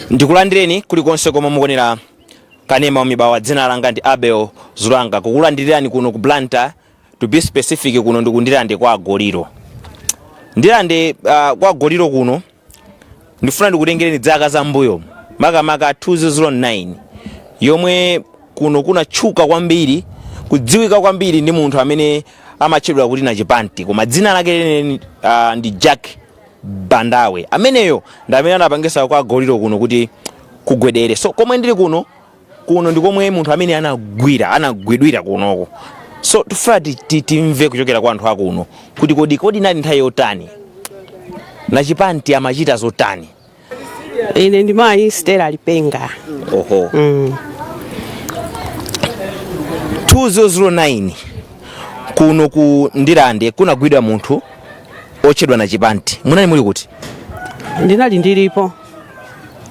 Ndikulandireni kulikonse komwe mukuonera kanema wamibawa. Dzina langa ndi Abel Zulanga, kukulandirirani kuno ku Blantyre. To be specific, kuno ndikundirande kwa Goliro. Ndirande kwa Goliro kuno, ndifuna ndikutengereni zaka za mbuyo, makamaka 2009, yomwe kuno kunatchuka kwambiri, kudziwika kwambiri ndi munthu amene amatchedwa kuti Nachipanti, koma dzina lake lenileni ndi Jack Bandawe. Ameneyo ndi amene anapangisa kwa Goliro kuno kuti kugwedere. So komwe ndili kuno, kuno ndi komwe munthu amene anagwira, anagwidwira kunoko. So tifuna timve kuchokera kwa anthu akuno kuti kodi nali nthawi yotani, Nachipanti amachita zotani? Ine ndi mayi Stella Lipenga. Oho. 2009 kuno ku Ndirande kunagwidwa munthu otchedwa Nachipanti. Munali muli kuti? Ndinali ndilipo,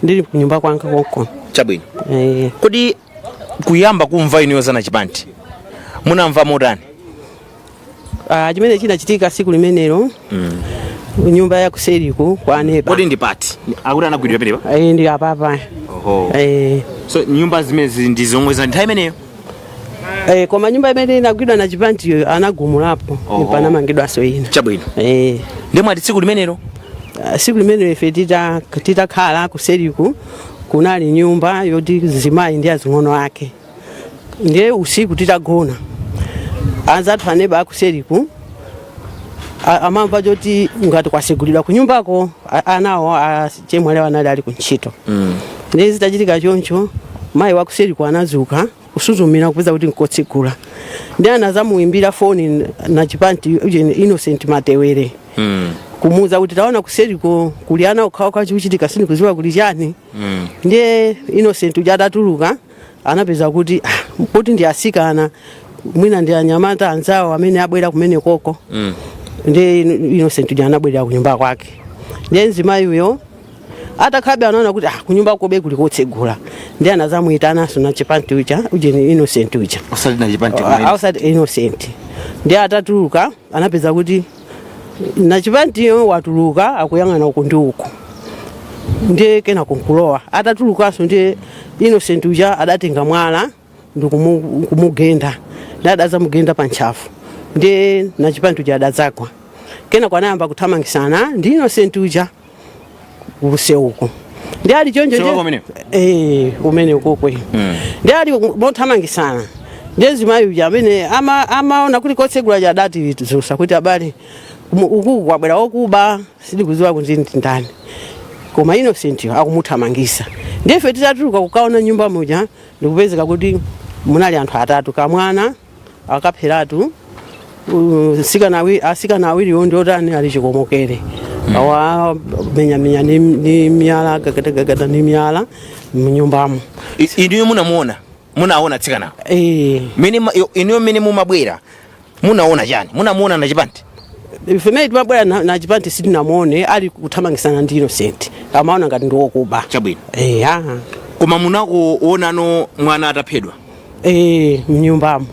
ndili kunyumba kwanga konko. Chabwino. Eh. Kodi kuyamba kumva inuyo za Nachipanti munamva motani? Ah, chimene chinachitika siku limenelo, nyumba ya kuseriku kwa neba. Kodi ndi pati akuti anagwidwa penepa? Eh, ndi apapa. Oho. Eh. So nyumba zimene ndi zomwe za nthawi imeneyo? Eh, koma nyumba imene inagwidwa Nachipantiyo anagumulapo. Oho. Panamangidwanso ina. Chabwino. Eh. Ndi mwati tsiku limenelo? Ah, siku limenelo ife titakhala kuseriku, kunali nyumba yoti zimayi ndi azing'ono ake. Ndiye usiku titagona, anzathu aneba akuseriku amamva choti ngati kwasegulidwa kunyumbako. Anawo achemwali anali ali kuntchito. Ndiye zitachitika choncho, mayi wakuseriku anazuka kusuzumira kupeza kuti nkotsekula. Ndi anazamuimbira foni Nachipanti uje, Innocent Matewere, kumuuza kuti taona kuseriko kuli ana okhaokha, chikuchitika sindikuziwa, kuli chani? Ndiye Innocent uja atatuluka anapeza kuti ah, kuti ndi asikana, mwina ndi anyamata anzawo amene abwera kumene koko. Ndiye Innocent uja anabwerera kunyumba kwake. Ndiye mzimayi uyo atakhabe anaona kuti ah, kunyumba kobe kuli kotsegula. Ndiye anazamuyitananso Nachipanti uja, uje ni Innocent uja. Osati Nachipanti. Ah, osati Innocent. Ndiye atatuluka anapeza kuti Nachipantiyo watuluka akuyang'ana uku ndi uku. Ndiye kena kunkulowa atatulukanso, ndiye Innocent uja adatenga mwala ndikumugenda, ndi adazamugenda pa ntchafu. Ndiye Nachipanti uja adadzagwa. Kenako anayamba kuthamangisana ndi Innocent uja kuseuko. Ndi ali choncho Sewako umenewo? Eh, umene ukokwe. Ndi ali mothamangisana, ndiye mzimayi uja amene amaona kuli kotsegula ja adati zusa kuti abale, uku kwabwera okuba, sindikudziwa kuti ndi ndani, koma Innocent akumuthamangisa. Ndiye ife titatuluka kukaona nyumba muja, ndikupezeka kuti munali anthu atatu: kamwana akapheratu, asikana awiriwo ndi otani, ali chikomokere, awa menyamenya ni miyala, gagadagagada ni miyala mnyumbamo. Inuyo munamuona, munaona atsikanawo? Eh. Inuyo mmene mumabwera munaona chani? Munamuona Nachipanti? Ife mene timabwera Nachipanti sitinamuone, ali kuthamangisana ndi Innocent, amaona ngati ndi wokuba. Chabwino. Eh, ah. Koma munakuonano mwana ataphedwa? Eh, mnyumbamo.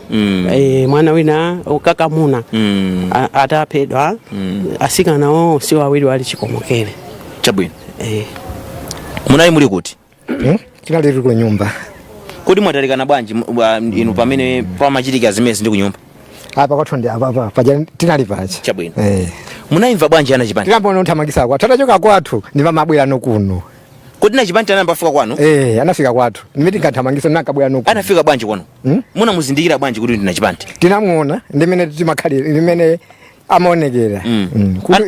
Eh, mwana wina ukakamuna ataphedwa, asikana onse awiri ali chikomokere. Chabwino. Eh. Munali muli kuti? Hmm? Tinali tili ku nyumba. Kodi mwatalikana bwanji inu pamene pamachitika zimezi ndi kunyumba? Apa kwathu ndi apa, apa paja tinali paja. Chabwino. Eh. Munayimva bwanji ana Chipanti? Tinamboona nthamangisa kwathu, atachoka kwathu ndimamabwera nokuno. Kodi Nachipanti anayamba afika kwanu? Eh, anafika kwathu ndimene tinkathamangisa nankabwera nokuno. Anafika bwanji kwanu? Hmm? Munamuzindikira bwanji kuti ndi Nachipanti? Tinamuona ndimene timakhalira, ndimene amaonekera.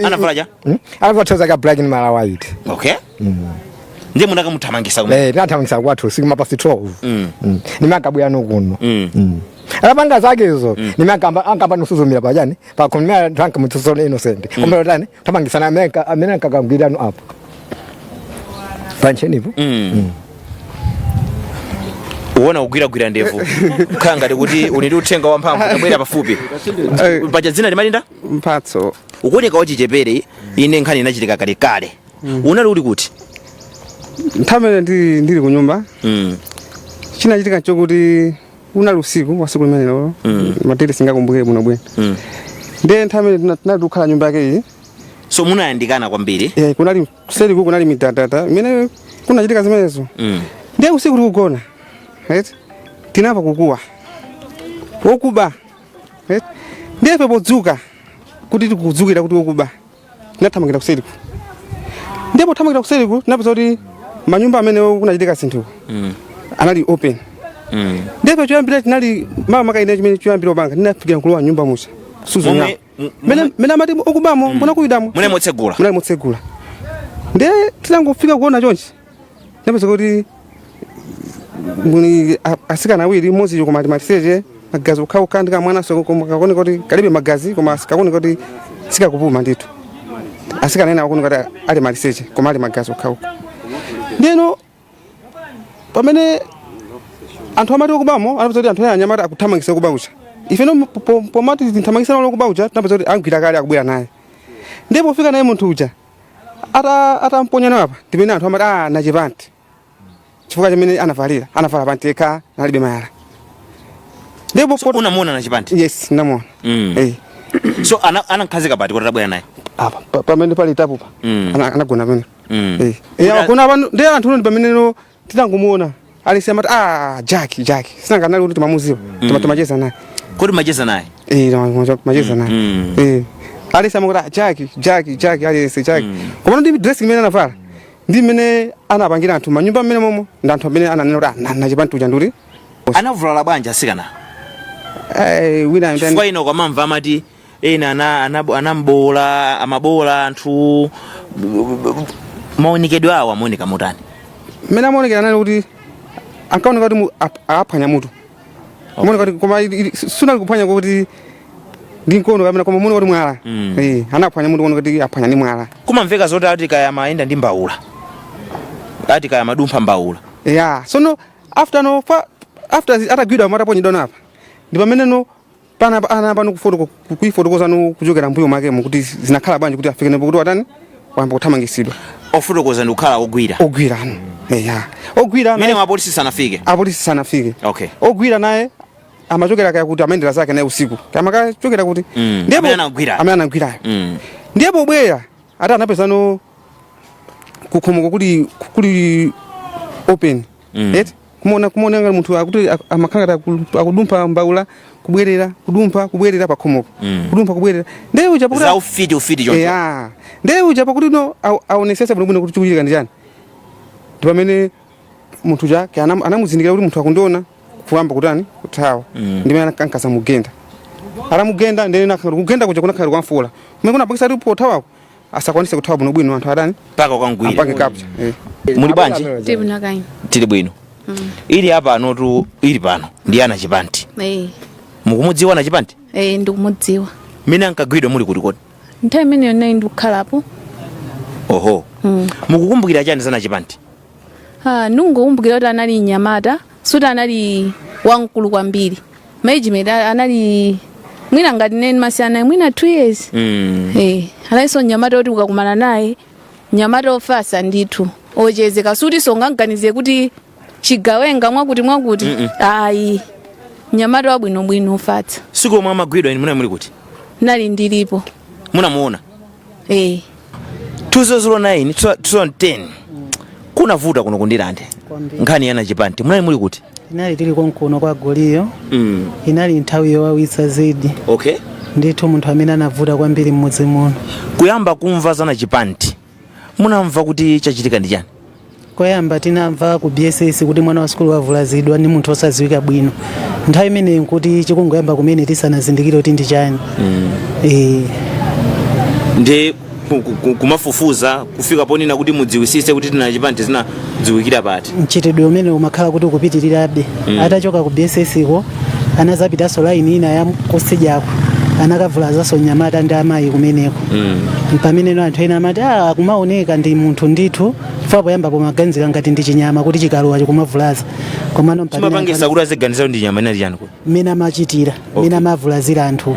Anavala cha? Hmm? Anavala trouser ka black ndi mala white. Okay, ndiye munakamuthamangisa kumene? Eh, tinathamangisa kwathu usiku mapasi 12. Ndimankabwera nokuno. Alapanga zakezo, ndimankamba ankamba nusuzumira pachani pakomea tanka mutsosona Innocent kumbe tani thamangisana amene ankakagwirano apo panchenipo. Uwona kugwiragwira ndevu, kukhala ngati kuti uli ndi uthenga wamphamvu. Tabwera pafupi. Paja dzina limalinda? Mphatso. Ukuoneka wachichepere. Ine nkhani inachitika kalekale. Unali uli kuti? Nthawi imene ndili ku nyumba, chinachitika chokuti unali usiku wa siku limenelo, matete singakumbukire bwino bwino. Ndiye nthawi imene tinali tikukhala nyumba yake iyi. So munayandikana kwambiri? Eh, kunali kuseriku kunali midadada imene Kunachitika zimenezo. Ndiye usiku tikugona, right, tinamva kukuwa, "Wokuba!" Right? Ndiye ife podzuka kuti tikudzukira kuti wokuba, tinathamangira kuseriku. Ndiye pothamangira kuseriku tinapeza kuti manyumba amene kunachitika zinthu anali open. Ndiye ife choyambira chinali mama makaine chimene choyambira opanga ndinafikira nkulowa nyumba musa suzo. Mene mene amati okubamo mbona kuyidamo. Mune motsegula. Munali motsegula. Ndiye tinangofika kuona chonchi, tinapeza kuti muni asikana awiri, mmodzi koma ali maliseche, magazi okhaokha, ndi kamwananso koma kakuoneka kuti kalibe magazi, koma kakuoneka kuti sikakupuma ndithu. Asikana ena akuoneka kuti ali maliseche koma ali magazi okhaokha. Ndiyeno pamene anthu amati okubamo, anapeza kuti anthu ena anyamata akuthamangisa okuba uja. Ifeno pomati tinthamangisa nawo okuba uja, tinapeza kuti angwira kale, akubwera naye. Ndiye pofika naye munthu uja atamponya nawo apa, ndimene anthu amati, "Ah, nachipanti," chifukwa chimene anavalira, anavala panti yekha, nalibe mayala. Ndipo So, unamuona nachipanti? Yes, namuona. Eh. So anamkhazika pati kuti atabwera naye? Apa pamene pali tapu pa. Anagona pamene. Eh. Kuti Eh, agona apa. Ndiye anthu ndi pamene tinangomuona alisi amati, "Ah, Jackie, Jackie." Sinanga nali kuti timamuziwa, timacheza naye. Kuti macheza naye? Eh, timacheza naye. Eh, alisi amakuti, "Ah, Jackie, Jackie, Jackie," alisi Jackie. Koma ndi dressing imene anavala ndi mmene anapangira anthu manyumba mmene momo, ndi anthu amene ananena kuti, "Ah, nachipanti uja." Nduri Anavulala bwanji asikana? Eh, wina Chifukwa ino kwamamva amati ena anambola, amabola anthu. Maonekedwe awo amaoneka motani? Mmene amaonekera anali kuti ankaoneka kuti aphwanya mutu. Amaoneka kuti koma sunali kuphwanya kuti ndi mkono kapena, koma muone kuti mwala. Eh, anaphwanya mutu kuoneka kuti aphwanya ndi mwala. Kumamveka zoti ati kaya amayenda ndi mbawula, ati kaya madumpha mbawula. Ya, sono after no fa after atagwidwa, amataponyedwa napa, ndi pamene no pana anayamba no kuifotokoza no kuchokera mbuyo mwakemo kuti zinakhala bwanji kuti afike nepo kuti watani, wayamba kuthamangisidwa. Ofotokoza ndi kukhala ogwira? Ogwira ano, eya, ogwira. Mene apolisi sanafike? Apolisi sanafike. Ogwira naye amachokera kaya kuti, amayendera zake naye usiku, amakachokera kuti. Amene anagwira. Amene anagwirayo. Ndiye pobwera ati anapezano kukhomoko kuli open. Eti kumona ngati munthu akuti amakhala ngati akudumpha mbawula, kubwerera, kudumpha, kubwerera pakhomoko. Kudumpha, kubwerera. Ndiye uja pakuti Za ufiti, ufiti choncho. Eya, ndiye uja pakuti no aonesese bwinobwino kuti chikuchitika ndi chani, ndi pamene munthu uja ke anamuzindikira kuti munthu akundiona, kuyamba kutani, kuthawa. Ndimene ankaza mugenda, atamugenda ndiye nakhala kugenda kuja kunakhala kwamfula kumene kunapangisa kuti pothawako asakwanise kuthawa bwinobwino, anthu atani, Mpaka ukangwira. Apange capture, eh. Muli bwanji? Tili bwino kaini. Tili bwino. Ili apa anotu ili pano ndi ana Chipanti. Eh. Mukumudziwa na Chipanti? Eh, ndikumudziwa. Mene ankagwidwa muli kuti kodi? Nthawi imeneyo nayi ndikukhalapo. Oho. Mukukumbukira chani za Nachipanti? Ah, ndingokumbukira kuti anali mnyamata, suti anali wamkulu kwambiri. Management anali mwina ngati nene masiyana mwina 2 years. Eh, analinso mnyamata kuti ukakumana naye, mnyamata ofasa ndithu, ochezeka, suti songaganize kuti chigawenga mwakuti mwakuti. Ayi. Mnyamata wabwinobwino, ofatsa. Siku lomwe amagwidwa inu munali muli kuti? Nali ndilipo. Munamuona? Eh. 2009, 2010 kunavuta kuno kundilande. Kwambiri. Nkhani yana Chipanti, munali muli kuti? Inali tili konkuno kwa Goliyo. Inali nthawi yowawitsa zedi. Ndithu, munthu amene anavuta kwambiri mmudzi muno. Kuyamba kumva za Nachipanti, munamva kuti chachitika ndi chani? Koyamba tinamva ku BSS kuti mwana wa sukulu wavulazidwa ndi munthu osadziwika bwino. Nthawi imeneyi nkuti chikungoyamba kumene, tisanazindikire kuti ndi chani. Eh. Ndi kumafufuza kufika ponena kuti mudziwisise kuti Nachipanti zinadziwikira pati? Mchitidwe umene umakhala kuti ukupitirirabe. Atachoka ku BSS ko, anazapitanso line ina ya kusidyako, anakavulazanso mnyamata ndi amayi kumeneko. Pameneno anthu ena amati, "Ah, akumaoneka ndi munthu ndithu," chifukwa poyamba pomaganizira ngati ndi chinyama kuti chikalowa chikumavulaza, komano mpamene Chimapangisa anthu kuti aziganiza kuti ndi nyama inali chani kuti? Mmene amachitira, mmene amavulazira anthu.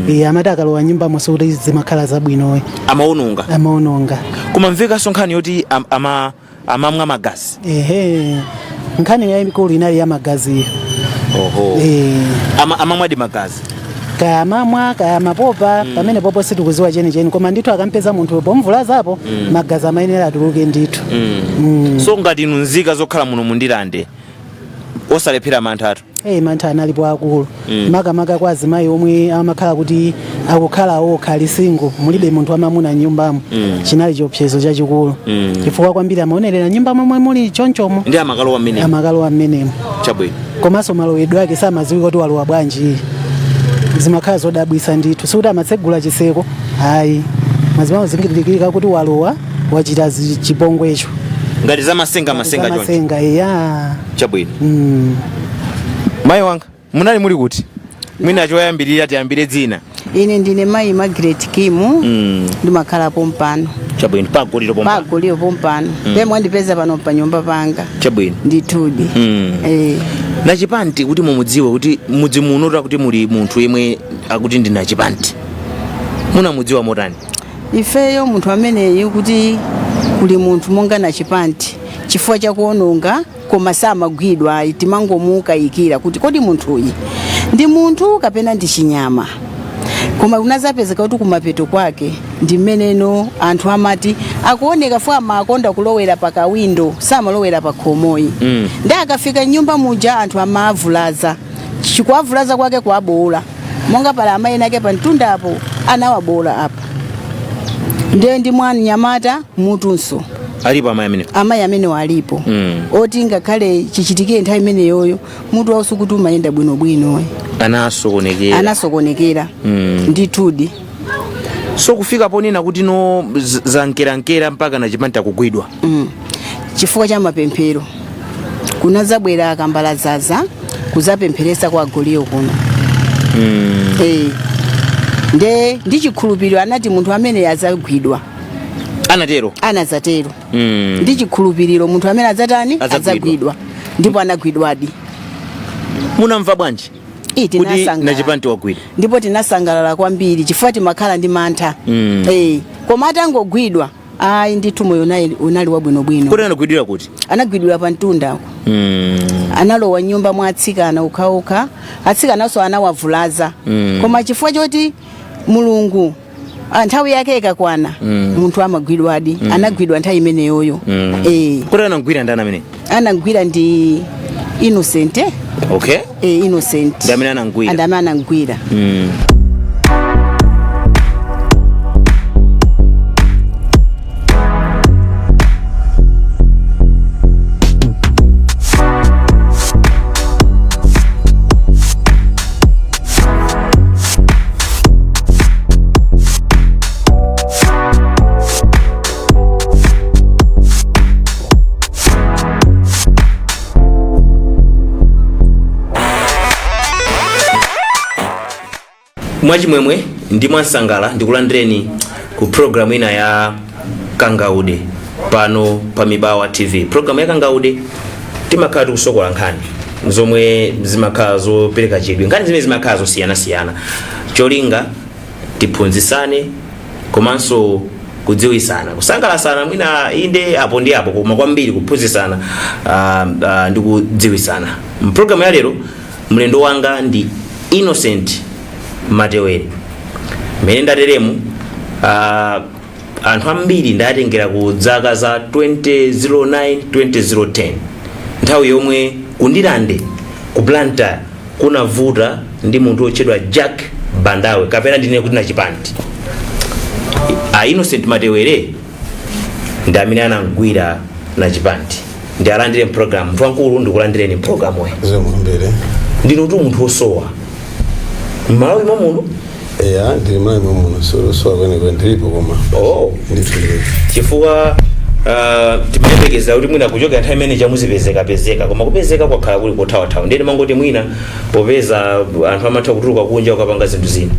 Eh, amati akalowa nyumba monse kuti zimakhala zabwinowe. Amaononga. Amaononga. Kumamvekanso nkhani yoti amamwa magazi. Ehe, nkhani yayikulu inali ya magaziyo. Oho. Eh. Amamwadi magazi? Kaya mamwa, kaya mapopa, pamene popo sitikuziwa chenicheni, koma ndithu akampeza munthu pomvulazapo, magazi amayenera atuluke ndithu. So ngati inu nzika zokhala muno mundilande, osalephera mantha. Hey, mantha analipo akulu, makamaka kwa azimayi omwe amakhala kuti akukhala okha, ali single, mulibe munthu wamamuna m'nyumbamo. Chinali chiopsezo chachikulu, chifukwa kwambiri amaonerera nyumba momwe muli chonchomo. Ndi amakalowa mmene? Amakalowa mmenemo. Chabwino. Komanso malowedwe ake samadziwika kuti walowa bwanji. Zimakhala zodabwisa ndithu. Sikuti amatsegula chiseko, ayi, mazimamo zingitilikirika kuti walowa, wachita chipongwecho. Ngati zamasenga masenga choncho? Zamasenga, iya. Chabwino. Mayi wanga, munali muli kuti? Mwina choyambirira tiyambire dzina. Ine ndine mayi Margaret Kimu. Ndimakhala pompano. Chabwino, pagoliro pompa? Pagoliro pompano. Ndiye mwandipeza pano pa nyumba panga. Chabwino. Ndithudi. Eh. Nachipanti, kuti mumudziwe kuti mudzi muno kuti muli munthu yemwe akuti ndi Nachipanti, munamudziwa motani? Ifeyo munthu ameneyi, kuti kuli munthu monga Nachipanti, chifukwa chakuononga koma samagwidwa ayi, timangomukayikira kuti kodi munthuyi ndi munthu kapena ndi chinyama? Koma kunazapezeka kuti kumapeto kwake ndi mmeneno anthu amati akuoneka fo amakonda kulowera pa kawindo, samalowera pa khomoyi. Ndi akafika nyumba muja anthu amavulaza, chikuavulaza kwake kuwabola, monga pala amayi ake pa mtundapo anawabola apa, ndiye ndi mwana nyamata mutunso. Alipo amayi amene? Amayi amene alipo. Oti ngakhale chichitikire nthawi imeneyoyo, mutu wawo sikuti umayenda bwinobwino. Anasokonekera. Anasokonekera. Ndithudi. So kufika ponena kuti no zankerankera mpaka Nachipanti akugwidwa? Chifukwa cha mapemphero, kunazabwera akambalazaza kuzapempheresa kwa agoliyo kuno. Eh. Nde ndi chikhulupiriro anati munthu amene azagwidwa. Anatero? Anazatero. Ndi chikhulupiriro munthu amene adzatani? Adzagwidwa. Adzagwidwa, ndipo anagwidwadi. Munamva bwanji Ii, kuti tinasangalala. Nachipanti wagwidwa? Ndipo tinasangalala kwambiri chifukwa timakhala ndi mantha. Eh, koma atangogwidwa, ayi ndithu, moyo unali wabwinobwino. Kuti anagwidwira kuti? Anagwidwira pa mtundako. Analowa nyumba mwa atsikana okhaokha, atsikananso anawavulaza. Koma chifukwa choti Mulungu, nthawi yake ikakwana, munthu amagwidwadi. Anagwidwa nthawi imeneyoyo. Eh. Kuti anagwira ndani amene? Anagwira ndi Innocent, eh? Eh, Innocent. Ndi amene anamgwira? Ndi amene anamgwira. Mwachimwemwe ndi mwansangala ndikulandireni ku programu ina ya Kangaude pano pa Mibawa TV. Programu ya Kangaude timakhala tikusokola nkhani zomwe zimakhala zopereka chidwi, nkhani zimene zimakhala zosiyanasiyana, cholinga tiphunzitsane komanso kudziwisana, kusangalasana mwina inde apo ndi apo, koma kwambiri kuphunzitsana ndi kudziwisana. Mpulogalamu ya lero mlendo wanga ndi Innocent Matewere. Mmene ndateremu, anthu ambiri ndatengera ku zaka za 2009, 2010, nthawi yomwe kundilande ku Blantyre kunavuta ndi munthu wotchedwa Jack Bandawe, kapena ndinene kuti Nachipanti. A Innocent Matewere ndi amene anamgwira Nachipanti. Ndi alandire mpulogalamu. Munthu wamkulu, ndikulandireni mpulogalamu. Zikomo. Ndinu tu munthu wosowa m'Malawi mwamuno? Eya, ndili Malawi mwamuno, sosowa kwenikweni, ndilipo koma. Oh. Ndithu ndilipo. Chifukwa timayembekeza kuti mwina kuchokera nthawi imene chamuzipezekapezeka, koma kupezeka kwakhala kuli kothawathawa. Ndiye mangoti mwina popeza anthu amatha kutuluka kunja ukapanga zinthu zina.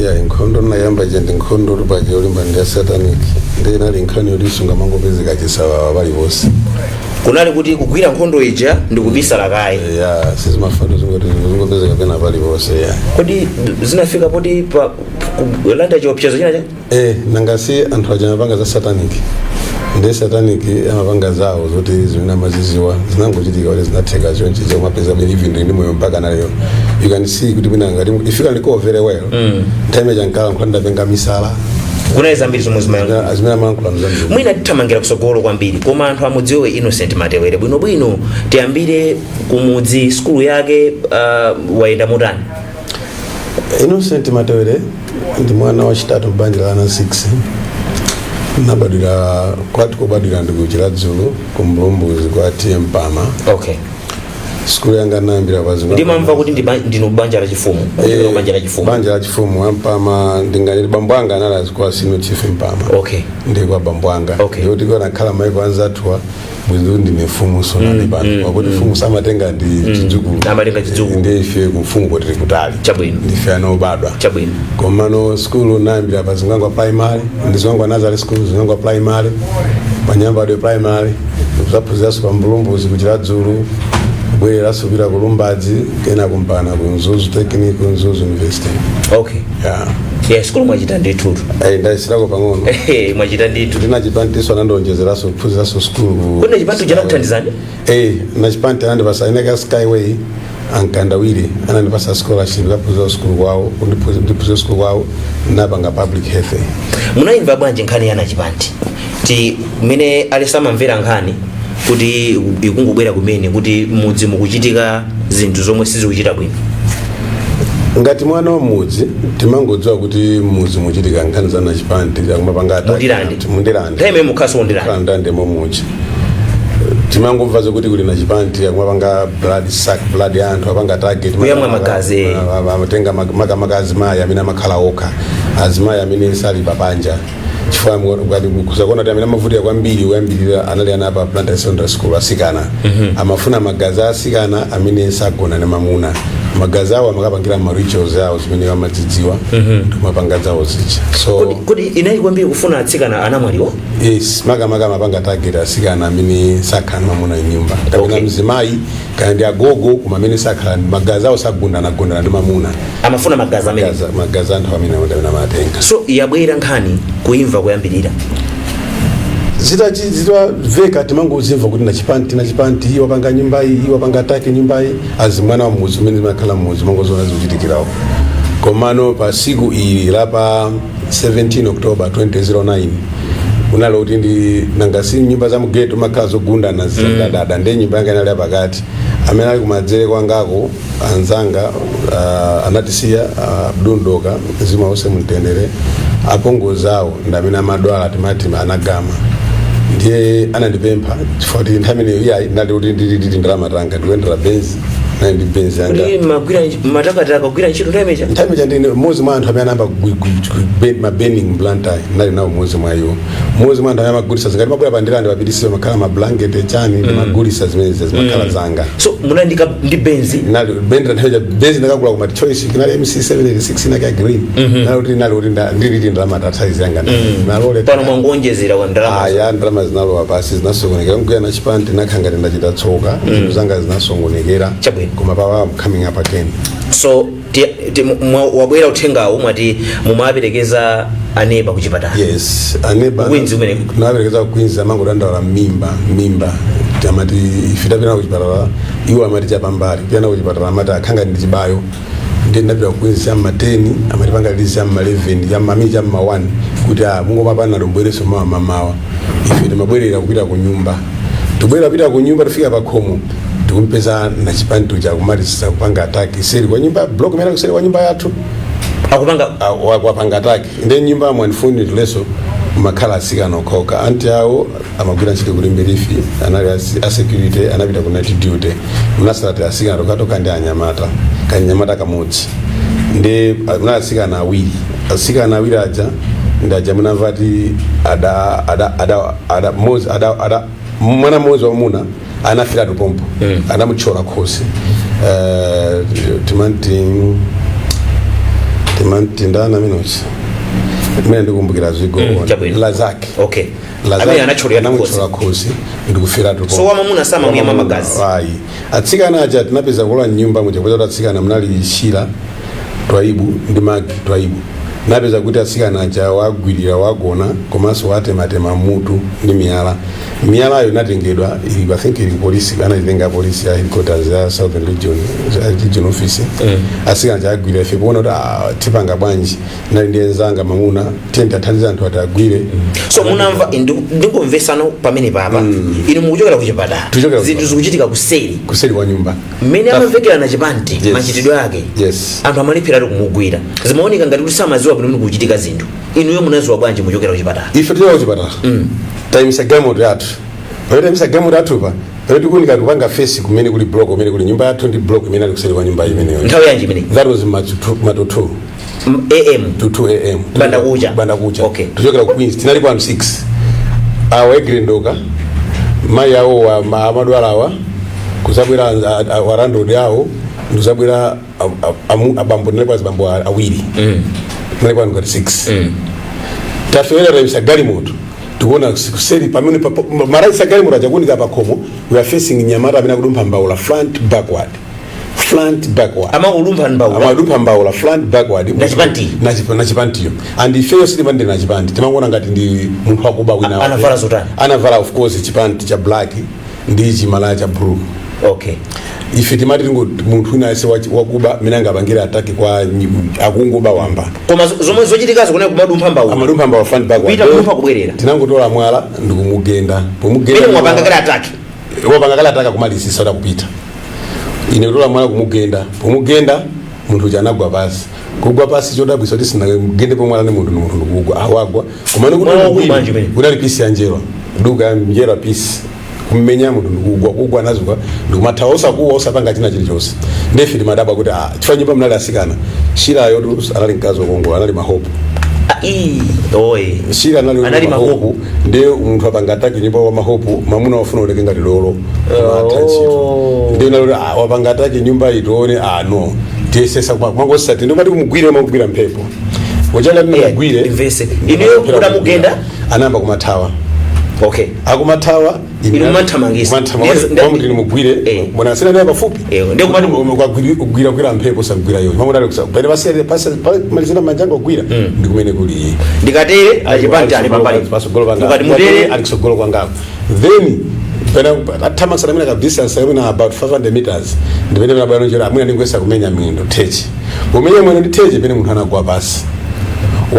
Ya, nkhondo nayamba ija ndi nkhondo tupaja yolimba ndi ya satanic, ndi inali nkhani yoti sungamangopezeka chisawawa paliponse. Kunali kuti kugwira nkhondo ija ndi kubisala kaye? Ya, sizimafana zingoti zingopezeka pena paliponse, ya. Kodi zinafika poti pa kulanda chiopsezo china chake? Eh, nangasi anthu aja amapanga za satanic. Ndi satanic, amapanga zawo zoti zimene amaziziwa, zinangochitika kuti zinatheka chonchi, chakumapeza believe ndi moyo mpaka naleyo. You can see kuti mwina ngati, if you can recall very well, nthawi imene chankala nkhula ndapenga misala. Kunali zambiri zomwe zimayankhula. Zimene amalankhula mzambiri. Mwina tithamangira kusogolo kwambiri, koma anthu amudziwe Innocent Matewere bwinobwino. Tiyambire kumudzi, skulu yake, wayenda motani? Innocent Matewere ndi mwana wachitatu m'banja la ana 6. Nabadwira kwati, kubadwira ndi ku Chiradzulu, ku Mlumbuzi, kwa TM Pama. Skulu yanga nayambira pa Zingwangwa. Ndimamva kuti ndinu banja la chifumu, kuchokera ku banja la chifumu. Banja la chifumu ampama, ndinganiti bambo anga anali azikuwa senior chief Mpama. Ndi kwa bambo anga. Ndikuti kanakhala maiko anzathuwa bwinzi kuti ndine mfumu sonali pano, pakuti mfumu samatenga ndi chidzukulu. Amatenga chidzukulu. Ndi ife kumfumu kuti kutali. Ndife anobadwa. Komano skulu nayambira pa Zingwangwa Primary, ndi Zingwangwa Nursery School, Zingwangwa Primary, panyambadwe Primary, zaphunziranso pa Mbulumbuzi ku Chiradzulu, kubwereranso kupita ku Lumbadzi, kena kumpana ku Mzuzu Technical, Mzuzu University. Yeah. Yeah, skulu mwachita ndithutu. Eh, ndayisirako pang'ono. Mwachita ndithu. Ndinachipantiso, anandonjezeranso kuphunziranso skulu. Kodi nachipanti chanakuthandizani? Eh, nachipanti anandipasa ineka Skyway ankandawire, anandipasa scholarship kaphunzira skulu kwawo, kundiphunzira skulu kwawo, napanga public health. Munayimva bwanji nkhani ya nachipanti? Ti mmene alisamamvera nkhani kuti ikungobwera kumene kuti mudzi mukuchitika zinthu zomwe sizikuchita bwino? Ngati mwana wa mudzi, timangodziwa kuti mudzi muchitika nkhani za nachipanti, akumapanga attack. Mundirande. Mundirande. Nthawi imene mukhaso mundirande? Ndande momuchi timangomva zokuti kuli nachipanti, akumapanga blood suck, blood ya anthu, apanga target. Kuyamwa magazi. Amatenga makamaka azimayi amene amakhala okha, azimayi amene sali papanja, chifukwa ngati kusakuona kuti amene amavutika kwambiri kuyambirira anali ana pa Blantyre Secondary School, asikana. Amafuna magazi a asikana amene sagona ndi mamuna. Magazi awo amakapangira ma rituals awo zimene amadzidziwa, ndikumapanga zawo zija, so Kodi inali kwambiri kufuna atsikana anamwaliwa? Yes, makamaka amapanga target asikana amene sakhala ndi mamuna mnyumba, kapena mzimayi, kana ndi agogo, koma amene sakhala, magazi awo sagundana ndi mamuna. Amafuna magazi amene Magazi anthu amene amene amatenga. So yabwera nkhani, kuimva kuyambirira? Zitamveka, timangozimva kuti nachipanti, nachipanti, iwo wapanga nyumba iyi, iwo wapanga attack nyumba iyi. Azi mwana wa mudzi umene zimakhala mudzi, mangozoona zikuchitikirawo. Komano pa siku ili la pa 17 October 2009, kunali kuti ndi nangasi nyumba za mgeto makhala zogundana, zidadada, ndi nyumba yanga inali yapakati. Amene ali kumadzere kwangako, anzanga anatisiya, Abdundoka, mzimu wonse mumtendere, apongozi awo ndi amene amadwala, timati anagama. Ndiye anandipempha chifukwa kuti nthawi imeneyo iya ndinali kuti ndili ndalama tanga, ndikuyendera Benzi, nali ndi Benzi yanga. Kuti magwira matakataka, kugwira ntchito nthawi imeneja? Nthawi imeneja ndine mmodzi mwa anthu amene anayamba maburning Blantyre. Ndinali nawo mmodzi mwa iwo, mmodzi mwa anthu amene amagulitsa. Zingati mabwera pa Ndirande, papitisiwe, makhala mablanketi chani, ndimagulitsa zimenezi, zimakhala zanga. So munali ndi Benzi? Nali bendera nthawi ija, Benzi ndakagula ku Multichoice, kinali MC 786 inake ya green. Nali kuti ndili ndalama tataizi yanga nalole. Pano mwangonjezera wa ndalama. Aya, ndalama zinalowa pasi, zinasokonekera mkuya na chipanti, nakhanga ndachita tsoka, zinthu zanga zinasongonekera. Koma pawa I'm coming up again. So wabwera uthengawo, mwati mumaperekeza aneba kuchipatala? Yes, aneba. Queens kumeneko? Naperekeza ku Queens, amangodandaula mimba, mimba. Amati ife tapita kuchipatala, iwo amati chapambali piyana kuchipatala, amati akhanga ndi chibayo. Ndi ndapita ku Queens chamma 10, amati panga lili chamma 11, chamma mi chamma 1, kuti a mungomapana lombwereso mawa mamawa. Ife timabwerera kupita ku nyumba, tibwerera kupita ku nyumba, tifika pa khomo, tikumpeza na chipanti chakumalizisa kupanga attack seri kwa nyumba, block imene kuseri kwa nyumba yathu. Akupanga? Wapanga attack. Ndi nyumba mwanifuni leso makhala asikana okhaokha. Anti awo amagwira ntchito ku Limbe Reef, anali a security, anapita ku night duty. Mnasalati asikana tokatoka ndi anyamata, kanyamata kamodzi, ndi munali asikana awiri. Asikana awiri aja ndi aja munamva ati ada ada ada ada mmodzi ada ada mwana mmodzi wamuna anafira tupompo, anamuthyola khosi. Timanti ndana minochi imene ndikumbukira zwigo. Chabwino. Lazake. Amene anathyolera khosi. Anamuthyola khosi ndikufira tupompo. So wamamuna samamuyamwa magazi? Ayi, atsikana aja tinapeza kulowa mnyumba muja, kupeza kuti atsikana munali Shira Twaibu ndi Magi Twaibu. Napeza kuti atsikana aja wagwirira, wagona, komanso watematema mutu ndi miyala. Miyalayo inatengedwa, ili, I think ili polisi, anayitenga polisi ya headquarters ya Southern Region, ya region office. Atsikana aja agwirira, ife kuona kuti, ah, tipanga bwanji? Nali ndi enzanga mamuna, tiye athandize anthu ati agwire. So munamva, ndingomvesano pamene papa inu mukuchokera ku chipatala? Tuchokera ku Zinthu chipatala. zikuchitika kuseri. Kuseri kwa nyumba. Mmene amamvekera na Chipanti, Yes. machitidwe ake, Yes. anthu amalephera kumugwira, zimaoneka ngati kuti samaziwa bwino mmene kuchitika zinthu. Inuyo munaziwa bwanji muchokera ku chipatala? Ife tichoka kuchipatala, tayimisa galimoto yathu. Pamene tayimisa galimoto yathu, pa pamene tikuunika, tikupanga face kumene kuli block, kumene kuli nyumba yathu ndi block imene ali kuseri kwa nyumba imeneyo. Nthawi yanji imene? That was ma to 2. AM? To 2 a.m. Banda kucha. Banda kucha. Okay. Tuchokera ku Queens, tinali kwa anthu 6: awa egrendoka, mayi awo amadwala awa, kuzabwera warandodi awo, ndikuzabwera abambo, tinali kwa azibambo awiri. Tinali kwa anthu ngati 6. Tafewera, tayimisa galimoto, tikuona kuseri pamene maraisa galimoto achakuoneka pakhomo. We are facing nyamata amene akudumpha mbaula front backward, front backward. Amakulumpha mbaula? Amadumpha mbaula front backward. Nachipanti? Nachipantiyo. And ifeyo sitimandi nachipanti, timangoona ngati ndi munthu wakuba wina. Anavala zotani? Anavala, of course, chipanti cha black ndi chimalaya cha blue. Ife timati munthu wina ase wakuba mene angapangira attack kwa akunguba wamba. Koma zomwe zochitikazo kunena kumadumpha mbaula? Amadumpha mbaula front backward. Kupita kudumpha, kubwerera. Tinangotola mwala ndikumugenda. Pomugenda, Mene mwapanga kale attack? Wapanga kale attack, kumalisisa uta kupita, ine kutola mwala kumugenda. Pomugenda munthu uja anagwa pasi. Kugwa pasi, chodabwisa kuti sinagende pomwala ni munthu, ni munthu ndikugwa, awagwa kumene kuti Mwala wakulu bwanji umene? Kunali piece ya njerwa, duka ya njerwa piece, kummenya munthu ndikugwa. Kugwa, anazuka ndikumathawa, osakuwa, osapanga china chilichonse. Ndefe timadabwa kuti, ah, chifukwa nyumba mnali asikana. Shirayo tu anali mkazi wokongola, anali mahopu. Ah, ii, oye. Shira anali Anali mahopu. Ndiye munthu apanga attack nyumba wa mahopu, mamuna wafuna uleke ngati lolo amatha ntchito. Ndiye naloti, ah, wapanga attack nyumba iyi, tione. Ah, no, tiyesesa kumangosati ndimati kumugwire, magwira mphepo uchanga tinamugwire. Imvese. Inuyo mutamugenda? Anayamba kumathawa. Akumathawa. Inu mumanthamangisa. Kwamuti nimugwire. Mbona asina naye pafupi. Ndiye kumati Kugwira gwira mphepo, samgwira yoyo mamuna ali pene pasere pase malizina manjango kugwira ndi kumene kuli. Ndikatere achipanti ali pambali. Pasogolo panga. Mukati mutere. Ali kusogolo kwangako. Then pena athamangisana mwina ka distance amene about 500 meters, ndimene panabwera njira amwina ndingwesa kumenya mwendo thechi, kumenya mwendo ndi thechi, pene munthu anagwa pasi.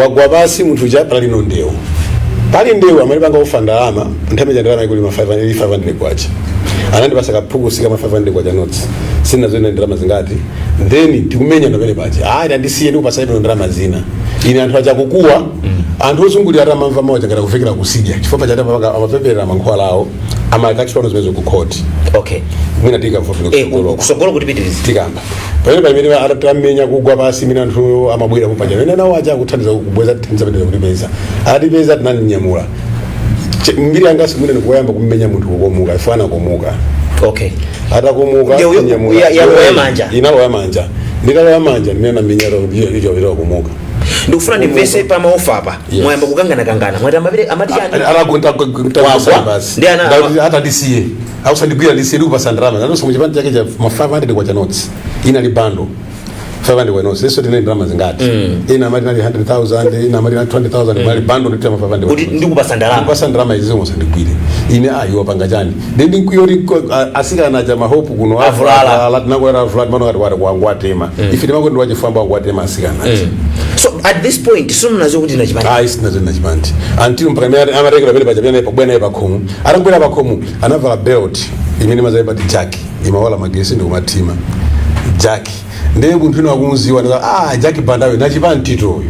Wagwa pasi munthu uja, pali no ndewu, pali ndewu. Amene panga ufa ndalama nthawi ya ndalama ikuli ma 500, 500 kwacha. Anandipasa kaphukusi kama 500 kwacha notes, sina zone ndalama zingati. Then tikumenya ndamene paja, ah, ndandisiye, ndikupasa ino ndalama zina ine. Anthu achakukuwa, anthu ozungulira atamamva mawu changata kufikira kusidya, chifukwa paja atapanga amapemperera mankhwala awo, amakachitwano zimene ku court. Mwina tikamva. Kusogolo kuti pitirize. Tikamba pamene pamene atamenya, kugwa pasi, mene anthu amabwera kupaja, pamene nawo aja akuthandiza kubweza, thandiza pamene kutipeza, atipeza, tinanyamula. Mbiri yanga simwine ndikuyamba kummenya munthu kukomuka, ifana komuka. Atakomuka, Ndiyo, tinyamula. yalowa manja. Inalowa manja. Ndikalowa manja, ndimene namenya icho komuka. Ndikufuna ndimvese pa maofa apa. Yes. Mwayamba kukangana-kangana, mwati amapite amati chani? Wagwa? Ndi Atandisiye, ausandigwira, ndisiye, ndikupasa ndalama. Nanonso muchipandi chake cha ma 500 kwacha notes, inali bundle 500 kwacha notes. Iso tinali ndalama zingati? Ina amati nali 100,000, ina amati nali 20,000, mali bundle nditira ma 500. Kuti ndikupasa ndalama. Ndikupasa ndalama izi zomwe usandigwire ine. Ayi, wapanga chani? Ndi ndikuyoti asikana cha mahopu kuno. Avulala. Tinakwera avulala, timano kati wati wanguatema. Ife timangoti ndiwachifamba, wanguatema asikana aja. So at this point simunaziwa kuti nachipandi? Ayi, sinazo nachipandi until mpaka imene amatekera pamene paja, pamene pabwera naye pakhomo. Atabwera pakhomo, anavala belt imene mazayimba ti jack, imawala magesi ndikumathima jack. Ndiye munthu ino akumuziwa, ndaza, ah, Jack Bandawe nachipandi toyo.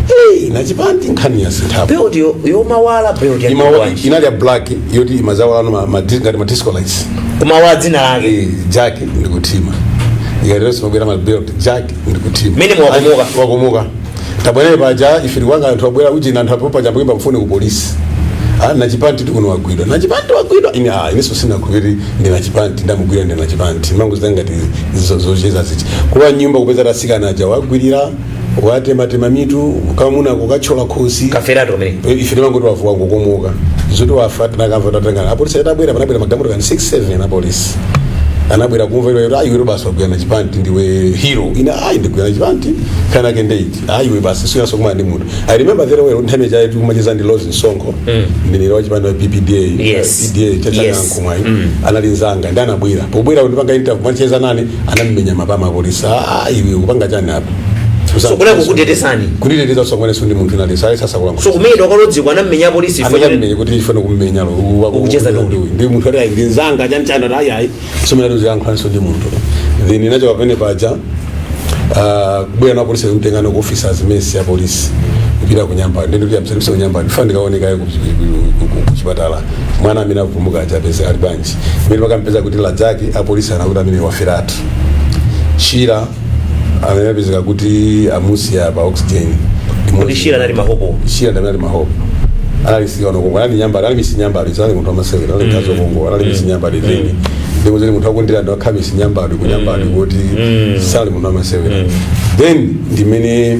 Hey, nachipandi, nkhani ya sinthapo. Belt yomawala, belt ya bwanji? Inali ya black yoti imazawala ngati ma disco lights. Kumawala dzina lake? Eh, jack ndikuthima, ikateronso mabwera ma belt, jack ndikuthima. Mene mwakomoka. Wakomoka. Tabwerere paja ife tikwanga, anthu abwera ujina, anthu apo paja kuimba mfoni ku polisi, ah, nachipanti tikuno wagwidwa, nachipanti wagwidwa. Ine, ah, inenso sinakhulupirira ndi nachipanti ndamugwira, ndi nachipanti mangu zingati zocheza zichi. Kuwa nyumba kupeza tasikana aja wagwirira, watematema mitu, kamuna kukachola khosi. Kaferato kamene. Ife timangoti wafu wangokomoka, zoti wafa tinakamva tatangana apolisi atabwera. Panabwera magalimoto kani 6 7 apolisi. Anabwera kumva ilo, ayi, iwe basi wagwira Nachipanti, ndiwe hero. Ine, ayi, ndigwira Nachipanti kana ke ndeit, ayi, iwe basi sinaso kumana ndi munthu. I remember very well, nthawi chayi tikumacheza ndi Rose Msonkho, mneneri wa chipani wa PPDA. PDA chachanyankhumwayi anali nzanga, ndi anabwera pobwera kundipanga interview, kumacheza nane, anamumenya mapama apolisi. Ah, iwe kupanga chani apa? So kunali kukutetezani? Kunditeteza usangwaneso ndi munthu inali sali sasa kulankhula. So kumene wakalodzikwa anammenya polisi ifo? Anamenya kuti ifane kummenya lo. Ukucheza ndi Ndi munthu ali, ayi, ndi nzanga chani chani, ayi, ayi, so mene tuziyankhulanso ndi munthu. Then inachoka pamene paja, kubwera na polisi kumtengana ku officers mess ya polisi kupita ku Nyambani. Ndi ndikuti amsalipse ku Nyambani, fana ndikaoneka ku chipatala, mwana amene apumuka aja apeze ali bwanji. Mmene pakampeza kuti ladzaki, apolisi anakuti amene waferatu. Shira amene apezeka kuti amusiya pa oxygen. Kuti Shira anali mahopo? Shira ndamene ali mahopo, anali sikano kongo, anali Nyambali, anali Miss Nyambali. Sali munthu amasewera, anali mkazi wakongo, anali Miss Nyambali. Then ndimuzeni munthu akundira ndo akhala Miss Nyambali ku Nyambali, kuti sali munthu amasewera. Then ndimene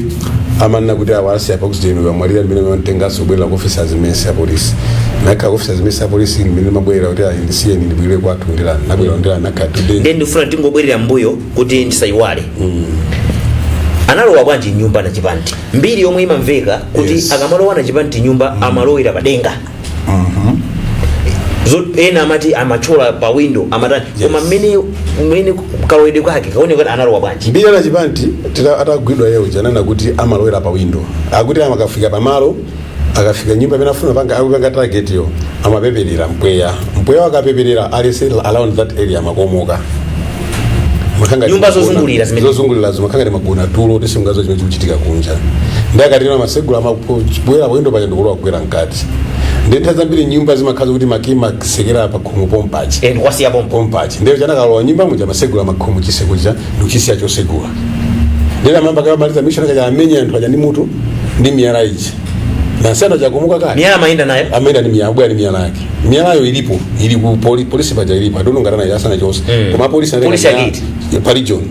amanena kuti awa asiya pa oxygen, wamwalira. Ndimene amatenganso kubwerera ku officers mess ya polisi, nakhala ku officers mess ya polisi. Ndimene mabwerera kuti ayi, ndisiyeni ndibwerere kwathu Ndilani. Nabwerera Ndilani, nakhala 2 days. Ndiye ndifuna tingobwerera mbuyo kuti ndisayiwale. Analowa bwanji nyumba Nachipanti? Mbiri yomwe imamveka kuti akamalowa Nachipanti nyumba, amalowera padenga. Ena amati amachola pa window, amatani. Koma mmene kalowedwe kake kaoneka kuti analowa bwanji? Mbiri Anachipanti atagwidwa yewo janana kuti amalowera pa window, akuti amakafika pamalo, akafika nyumba imene afuna panga akupanga target yo, amapeperera mpweya. Mpweya akapeperera alese around that area amakomoka. Nyumba zozungulira zimene? Zozungulira zimakhanga ndi magona tulo tisingazo chimene chikuchitika kunja. Ndi akatero amasegula, amabwera pa window paja ndikulowa kugwera mkati. Ndi nthawi zambiri nyumba zimakhala kuti makiyi masekera pa khomo pompachi. Eh, ndikwasiya pompo. Pompachi. Ndiyo chanakalowa nyumba muja, masegula makhomo, chiseko cha ndikuchisiya chosegula. Ndiye amamba kamaliza mission kaja, amenya anthu aja ndi mutu ndi miyala iji, nasiyana chakomoka kale. Miyala amayenda nayo? Amayenda ndi miyala, abwera ndi miyala yake. Miyalayo ilipo, ili ku polisi paja ilipo adono ngatana yasana chonse. Koma polisi anatenga Polisi miyala- akiti? Pa region.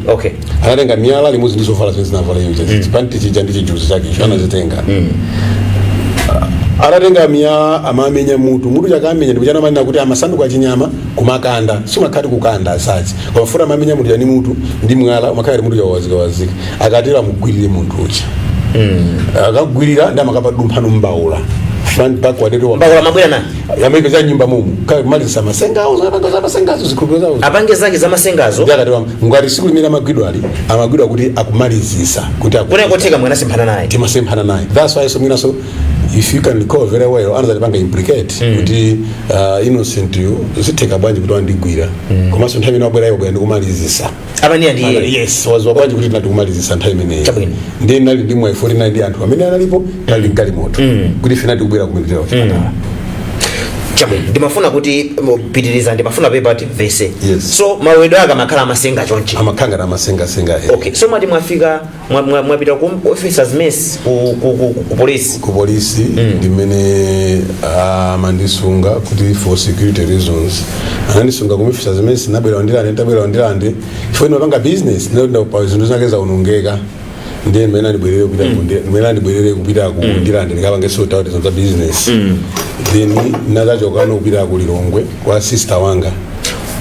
Anatenga miyala limodzi ndi zovala zimene zinavala iyo, chipanti chija ndi chijuzi chake icho anazitenga. Atatenga miyala, amamenya mutu. Mutu chakamenya ndipo chanamanena kuti amasanduka chinyama kumakanda, simakhati kukanda asachi, koma futa amamenya mutu chani mutu ndi mwala, umakhala mutu chawazikawazika. Akatero amugwirire munthu uja, akagwirira ndi amakapadumphano mbaula front, backward. Mbawula mabwera nayo? Yamaika cha nyumba mumu kumalizisa masengawo, zapanga za masengazo, zikhulupiriro zawo. Apange zake zamasengazo. Ndi akati ngati siku limene amagwidwa ali amagwidwa kuti akumalizisa kuti Kunena kotheka mwanasemphana naye? Timasemphana naye. That's why so mwinaso, if you can recall very well, anazatipanga implicate kuti Innocent yu zitheka bwanji kuti wandigwira, komanso nthawi imene wabwera iwo bwera ndikumalizisa. Amaniya ndiye? Yes, waziwa bwanji kuti ndatikumalizisa nthawi imeneyi? Chabwino. Ndiye nali ndi mwayi 49 ndi anthu amene analipo tali mgalimoto kuti ife tikubwera kumenetera kuchipatala. Chabwino, ndimafuna kuti pitiriza, ndimafuna pepa timvese. Yes. So malowedwe ake amakhala amasenga chonchi? Amakhanga na amasengasenga, eh. Okay, so mwati mwafika, mwapita ku officers mess ku polisi? Ku polisi ndimene amandisunga kuti for security reasons anandisunga ku officers mess. Nabwera Ndilande, ntabwera Ndilande chifukwa ndimapanga business, ndinda zinthu zake zaonongeka. Ndiye ndimene andibwerere kupita ku Ndilande ndikapange sort out za business. Then nazachokano kupita ku Lilongwe kwa sister wanga.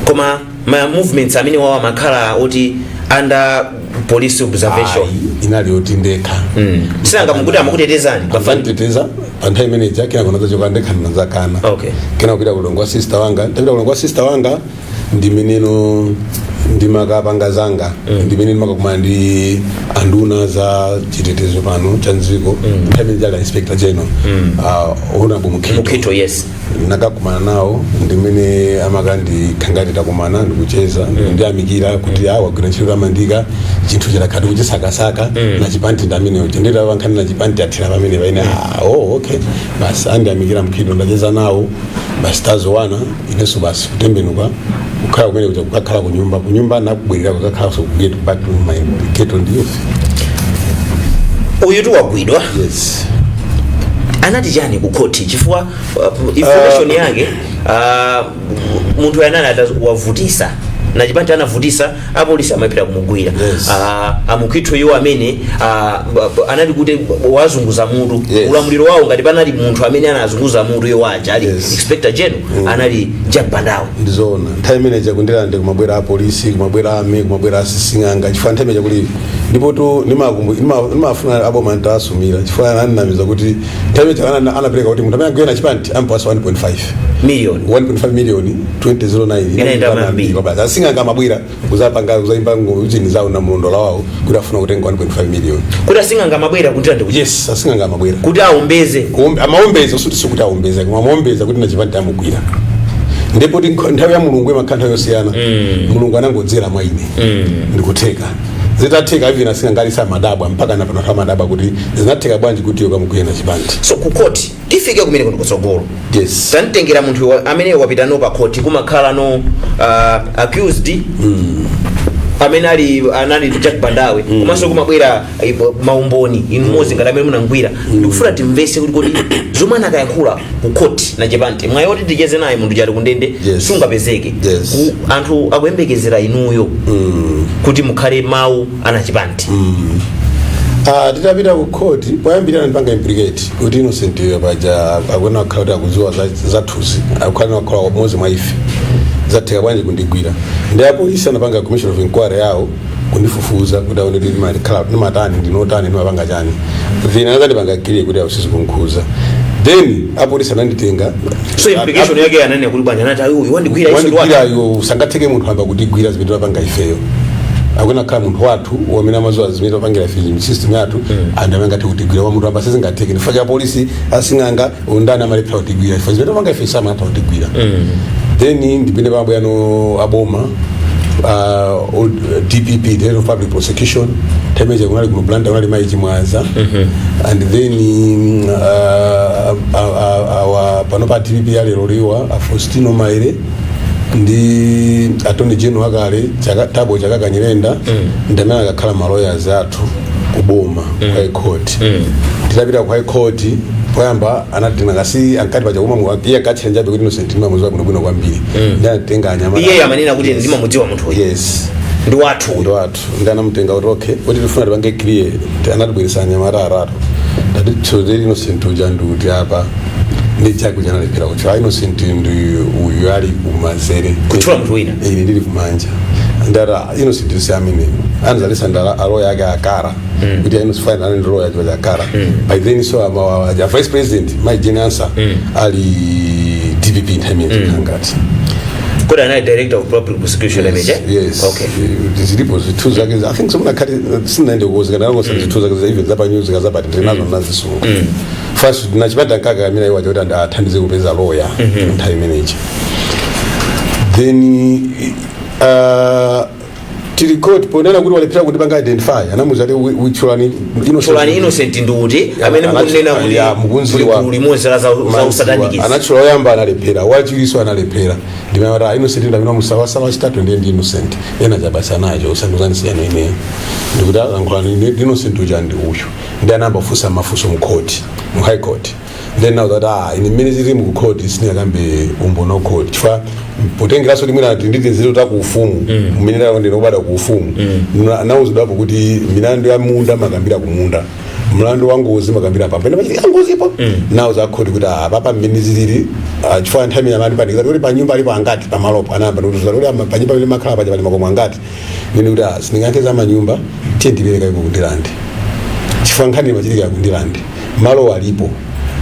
Koma ma movements amene wawo amakhala oti under police observation? Ayi, inali yoti ndekha. Sinanga mukuti amakutetezani? Afanditeteza pa nthawi imeneja, kena kunazachoka ndekha, ndinazakana. Kena kupita kulongo kwa sister wanga. Ndapita kulongo kwa sister wanga, ndimeneno ndimakapanga zanga, ndimene ndimakakumana ndi anduna za chitetezo pano cha mdziko, nthawi imene jali Inspector General, Honorable Mukhito. Mukhito, yes. Nakakumana nawo, ndimene amakandikangati takumana ndikucheza, ndiyamikira kuti a wagwira ntchito tamandika, chinthu chidakhati kuchisakasaka Nachipanti ndamene uja nditapankhani Nachipanti athira pamene paine. Ah, oh, okay, basi andiyamikira Mkhito, ndacheza nawo, basi tazowana. Inenso basi kutembenuka kukhala kumene kuja kukakhala kunyumba. Kunyumba nakubwerera kukakhala, so get back to my ghetto and youth. Uyu wagwidwa. Yes. Anati chani ku khoti? Chifukwa information yake, munthu yanani wavutisa. Nachipanti anavutisa apolisi, amapita kumugwira. Amukhitho iwo amene anali kuti wazunguza mutu ulamuliro wawo, ngati panali munthu amene anazunguza mutu iwo aja ali inspector general, anali Jack Bandawe. Ndizoona, nthawi imene chakuNdirande kumabwera apolisi, kumabwera ame, kumabwera asising'anga, chifukwa nthawi imene chakuli ndipo tu nimafuna aboma ntasumira, chifukwa ananamiza kuti nthawi imene anapereka kuti munthu amene agwira Nachipanti ampasa 1.5 million. 1.5 million 2009. Inaenda mambiri. Basi, asing'anga amabwera kuzapanga, kuzaimba uchini zawo na mlondola wawo kuti afuna kutenga 1.5 million. Kuti asing'anga amabwera kuNdirande kuti Yes, asing'anga amabwera kuti aombeze. Amaombeza, usuti sikuti aombeza, koma amaombeza kuti Nachipanti amugwira. Ndipo ti nthawi ya Mulungu imakhala nthawi yosiyana. Mulungu anangodzera mwa ine ndikutheka. Zitatheka, even asing'anga samadabwa, mpaka napano amadabwa kuti zinatheka bwanji kuti iwo kamugwira Nachipanti. So ku court, tifike kumene kuno kutsogolo. Yes. Tanitengera munthu amene wapita no pa court, kumakhala no accused amene ali anali Jack Bandawe, komanso kumabwera maumboni, inu mmodzi ngati amene munangwira. Ndikufuna timvese kuti kodi zomwe anakayankhula ku court Nachipanti, mwayi oti ticheze naye munthu chali kundende sungapezeke. Anthu akuyembekezera inuyo kuti mukhale mawu aNachipanti. Ah, titapita ku court, poyambirira ndipanga implicate kuti Innocent iyo paja akuena kukhala kuti akudziwa zathuzi, akukhala kukhala mmodzi mwa ife, zatheka bwanji kundigwira? Ndi apolisi anapanga commission of inquiry yawo kundifufuza kuti aone kuti ndimakhala ndimatani, ndinotani, ndimapanga chani. Then anazandipanga clear kuti ausizi kunkhuza. Then apolisi ananditenga. So implication yake anene kuti bwanji? Anati uyu wandigwira iso ndi Wandigwira wathu. Iwo sangatheke munthu amba kutigwira zimene timapanga ifeyo, akuna khala munthu wathu wamene amaziwa zimene timapangira ife, system yathu, anthu amene angathe kutigwira wa munthu amba sizingatheke. Ndifukwa cha polisi, asing'anga, undani amalephera kutigwira ife, zimene timapanga ife samatha kutigwira. Then ndipinde pamabwano aboma, DPP, Director of Public Prosecution, temeje kunali kuno Blantyre kunali Mai Chimwaza, and then awa pano pa DPP alero liwa a Faustino Maere ndi Attorney General akale Thabo Chakaka Nyirenda, ndi amene akakhala ma lawyers athu kuboma ku High Court. Titapita ku High Court, poyamba anatenga kasi ankati paja kuma iye akatchenjabe kuti Innocent ndimamudziwa bwinobwino kwambiri, ndi anatenga anyamata. Iye amanena kuti ndimamudziwa munthu uyu. Yes. Ndi wathu uyu. Ndi wathu. Ndi anamutenga kuti okay, kuti tifuna tipange clear, anatibweresa anyamata atatu, tati tsote Innocent uja ndikuti apa ndi chake chanalephera kuti Innocent ndi uyu ali kumanzere. Kutchula munthu wina. Ine ndili kumanja. Ndata Innocent si amene anazalisa ndala aloya ake akara kuti Innocent fine ali ndi lawyer chwa akara by then. So ama a vice president Mai Jane Ansah ali DPP nthawi imene ngati Kodi anali Director of Public Prosecution image? Yes. Zilipo zithu zake, I think somuna khati sinaende kuuza kana ngosa zithu zake even zapa news kazapati ndinazo nazisunga. First nachipata nkaka amene iwa kuti athandize kupeza lawyer nthawi imeneyi. Then tili court, ponena kuti walephera kundipanga identify, anamuza kuti witchulani. Tchulani Innocent ndi kuti amene mukunena kuti Ya, mukunziwa. kuli gulu limodzi la za usatanikizi. Anatchula oyamba, analephera, wachiwiriso analephera. Ndimati Innocent ndamene musawasala, wachitatu ndiye ndi Innocent ena chabasa nacho usanduzanisiya ineyo, ndikuti alankhulani ndi Innocent uja ndi uyu. Ndi anayamba kufunsa mafunso mu court, mu High Court. Then now that ine mmene zili mu court sindingakambe umboni wa court, chifukwa potengeranso limwina nditi nzeru ta ku ufumu mmene ndinobada ku ufumu, nauzidwapo kuti milandu ya munda makambira ku munda, mlandu wa ngozi makambira pamene pachitika ngozipo. Nawo za khoti kuti papa mmene zilili, chifukwa nthawi imene amati panikira kuti pa nyumba alipo angati pamalopo, anayamba kuti kuti pa nyumba pamene makhala paja pali makomo angati. Nene kuti sindingankhe za manyumba, tiye ndipereka iko kuNdirande, chifukwa nkhani imachitika kuNdirande, malo alipo.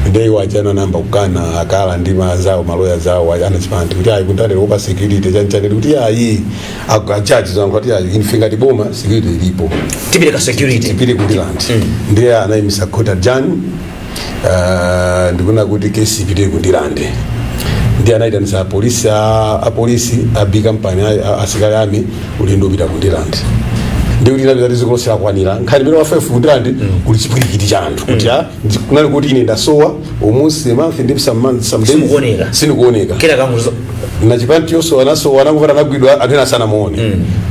Ndiye achana namba kukana akala ndi mazawo maloya zawo anachipandi kuti ayi, kuNdirande kupa security chanichani, kuti ayi, ajaji zangu kuti ayi, ife ngati boma security ilipo. Tipereka security. Tipite kuNdirande. Ndiye anayimisa court adjourn, ndikuona kuti kesi ipite kuNdirande. Ndiye anayitanisa apolisi, apolisi a B Company, asikali ami, ulendo upita kuNdirande. Ndikuti inapita tizikolosera kwanira nkhani imene wa5 kuNdirande kuli chipwirikiti cha anthu kuti kunali kuti ine ndasowa almost a month ndi some months, some days. Simukuoneka. Sindikuoneka. Kena kanguzo. Nachipanti yonso anasowa, anakuvata, anagwidwa, anthu ena asanamuone.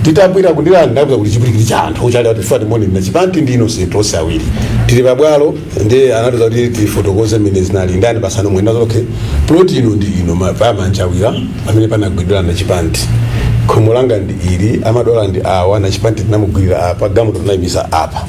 Titabwera kuNdirande, ndakuza kuti chipwirikiti cha anthu uchali kuti fati moni Nachipanti ndi Innocent onse awiri tili pabwalo. Ndiye anatiza kuti tifotokoze mmene zinali ndani pasano mwenda. Okay, plot ino ndi ino pamanjawira pamene panagwidwira Nachipanti. Khomo langa ndi ili, amadwala ndi awa, Nachipanti tinamugwirira apa, galimoto tinayimisa apa.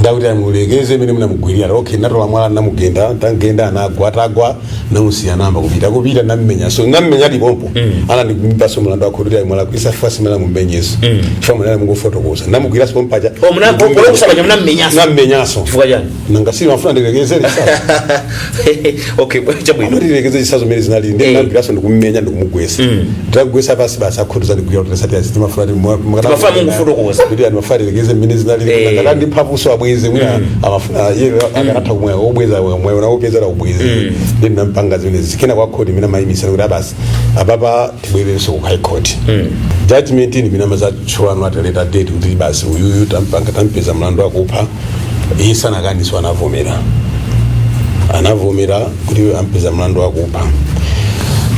Ndakuti amulekeze imene munamugwirira. Okay, natola mwala, namugenda, tangenda, anagwa. Atagwa, namusiya, namba kupita kupita, nammenya. So nammenya lipompo, anandimbaso mulandu akho kuti mwala kuisa fasi mene mummenyeso, chifukwa munali mungofotokoza, namugwiraso pompaja. Oh, polokusa paja munammenyaso? Nammenyaso. Chifukwa chani? Nanga si mafuna ndilekezere chisazo? Okay, chabwino. Amatilekeze chisazo mene zinali ndi namgwiraso, ndikummenya, ndikumugwesa. Nditagwesa pasi, basi, akhoto zandigwira kuti sati timafuna. Timafuna mungufotokoza. Kuti anthu tilekeze mmene zinali. Ngati ndi mphamvuso abweze, mwina amafuna iye akanatha kumwe obweza mwe naupeza ubweze. Ndi nampanga zimene zikena kwa khoti imene amayimisa kuti abasi apapa tibwererenso ku high court judgment ni imene amazatchulano at a later date kuti basi, uyuyu tampanga, tampeza mlandu akupha. Iye sanakaniswa, anavomera, anavomera kuti ampeza mlandu akupha.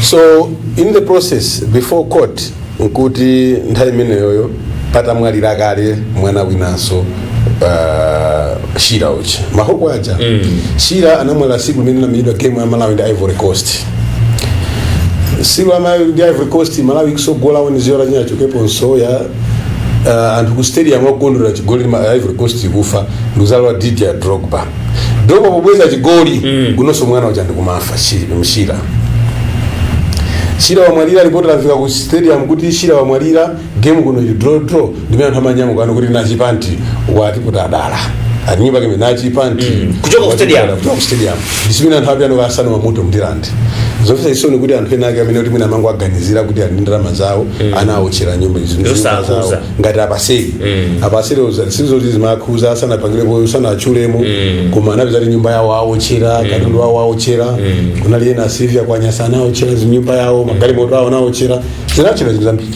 So in the process before court, nkuti nthawi imeneyoyo patamwalira kale mwana winanso, Shira uchi mahoko aja. Shira anamwalira siku limene inamenyedwa game ya Malawi ndi Ivory Coast. Siku ya Malawi ndi Ivory Coast, Malawi ikusogola 1-0, china chokepo nsoya, anthu ku stadium akukondwera chigoli, Ivory Coast ikufa, ndikuzalowa Didier Drogba. Drogba pobweza chigoli, kunonso mwana uja ndikumafa, Mshira. Shira wamwalira. Ripoti lafika ku stadium kuti Shira wamwalira, game kuno ili draw draw. Ndimene anthu amanyamuka ano kuti Nachipanti wati kuti adala ati nyumba kime Nachipanti. Kuchoka ku stadium. Kuchoka ku stadium. Ndisimene anthu apita kasanu mamoto mndirandi. Zomvetsa chisoni kuti anthu ena ake amene kuti mwina amango aganizira kuti ali ndi ndalama zawo, anawotchera nyumba izi, nyumba Zosakhuza. zawo. Ngati apaseri, apaseri sizoti zimakhuza, asanapangirepo, sanatchulemo, koma anapeza kuti nyumba yawo awotchera, katundu wawo awotchera. Kunali ena, Silvia Kwanyasa, anawotchera zinyumba yawo, magalimoto awo anawotchera, zinawotchera zinthu zambiri,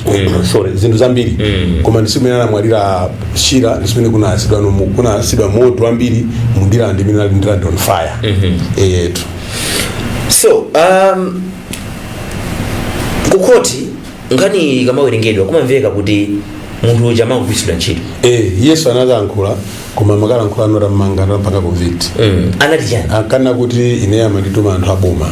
sorry, zinthu zambiri. Koma ndisimene anamwalira Shira, ndisimene kunasidwa kunasidwa moto ambiri mundilandi, imene ali Ndirande on fire eyetu. So kukhoti nkhani ikamawerengedwa kumamveka kuti munthu uja amangogwiritsidwa ntchito. Eh, Yesu analankhula, koma makalankhula anota mmanga, anampanga convict. Anati chani? Ankana kuti ine amandituma anthu aboma,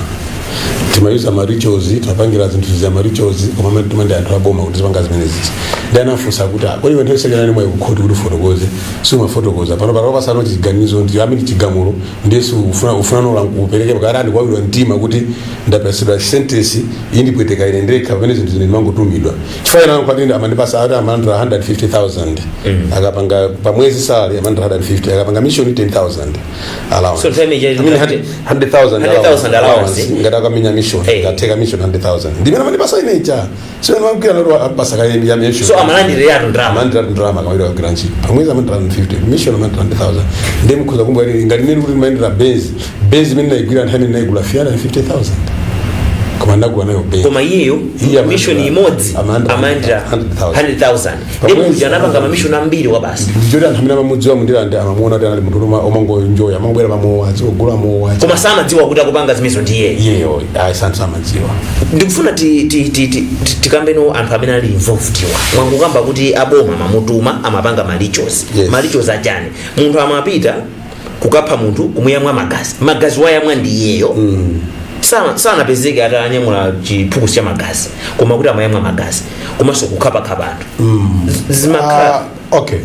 timayuza ma rituals, timapangira zinthu za ma rituals, koma amandituma ndi anthu aboma kuti zipanga zimene zichi. Ndi anafunsa kuti, "Ah, kodi iwe nthawi mwayi kukhoti kuti ufotokoze siumafotokoza? Pano pano pasano chiganizo ndi amene chigamulo, ndiyesu ufuna ufuna nola upereke pakati andikuwawidwa mtima kuti ndapasidwa sentence indipweteka ine ndekha, pamene zinthu zine ndimangotumidwa." Chifukwa ina kwati amandipasa ati amalandira 150,000 akapanga pamwezi salary, amalandira 150 akapanga mission, 10,000 allowance. So nthawi imeneyi I mean, 100,000. 100,000 allowance. Ngati akamenya mission, ngatheka mission 100,000, ndimene amandipasa inecha, simene mamkwira noti apasa kaye ya mission. So amalandiratu ndalama? Amalandira ndalama kamawira kagwira ntchito pamwezi amalandira 150, mission amalandira 100,000. Ndiye mukhoza kumva kuti ngati imene kuti ndimayendera Benz, Benz imene ndayigwira nthawi imene ndayigula 350,000, koma ndagula nayo Benz. Koma iyeyo Iye mission imodzi amalandira amalandira 100,000. 100,000. Ndipo Pamwezi. uja anapanga ma mission ambiri wa basi. Ndichoti anthu amene amamudziwa mundilande amamuona kuti anali munthu omangoenjoya, amangobwera pamowa, azikugula mowa. Koma samadziwa kuti akupanga zimenezo ndi iyeyo? Iyeyo ayi, santhu samadziwa. Ndikufuna tikambeno anthu amene ali involved iwa. Mwangukamba kuti aboma mamutuma, amapanga ma rituals. Yes. Ma rituals achani? Munthu amapita kukapha munthu, kumuyamwa magazi, magazi wayamwa ndi iyeyo. Sanapezeke atanyamula chiphukusi cha magazi, koma kuti amayamwa magazi komanso kukhapakhapa anthu. Zimakhala Ah, okay,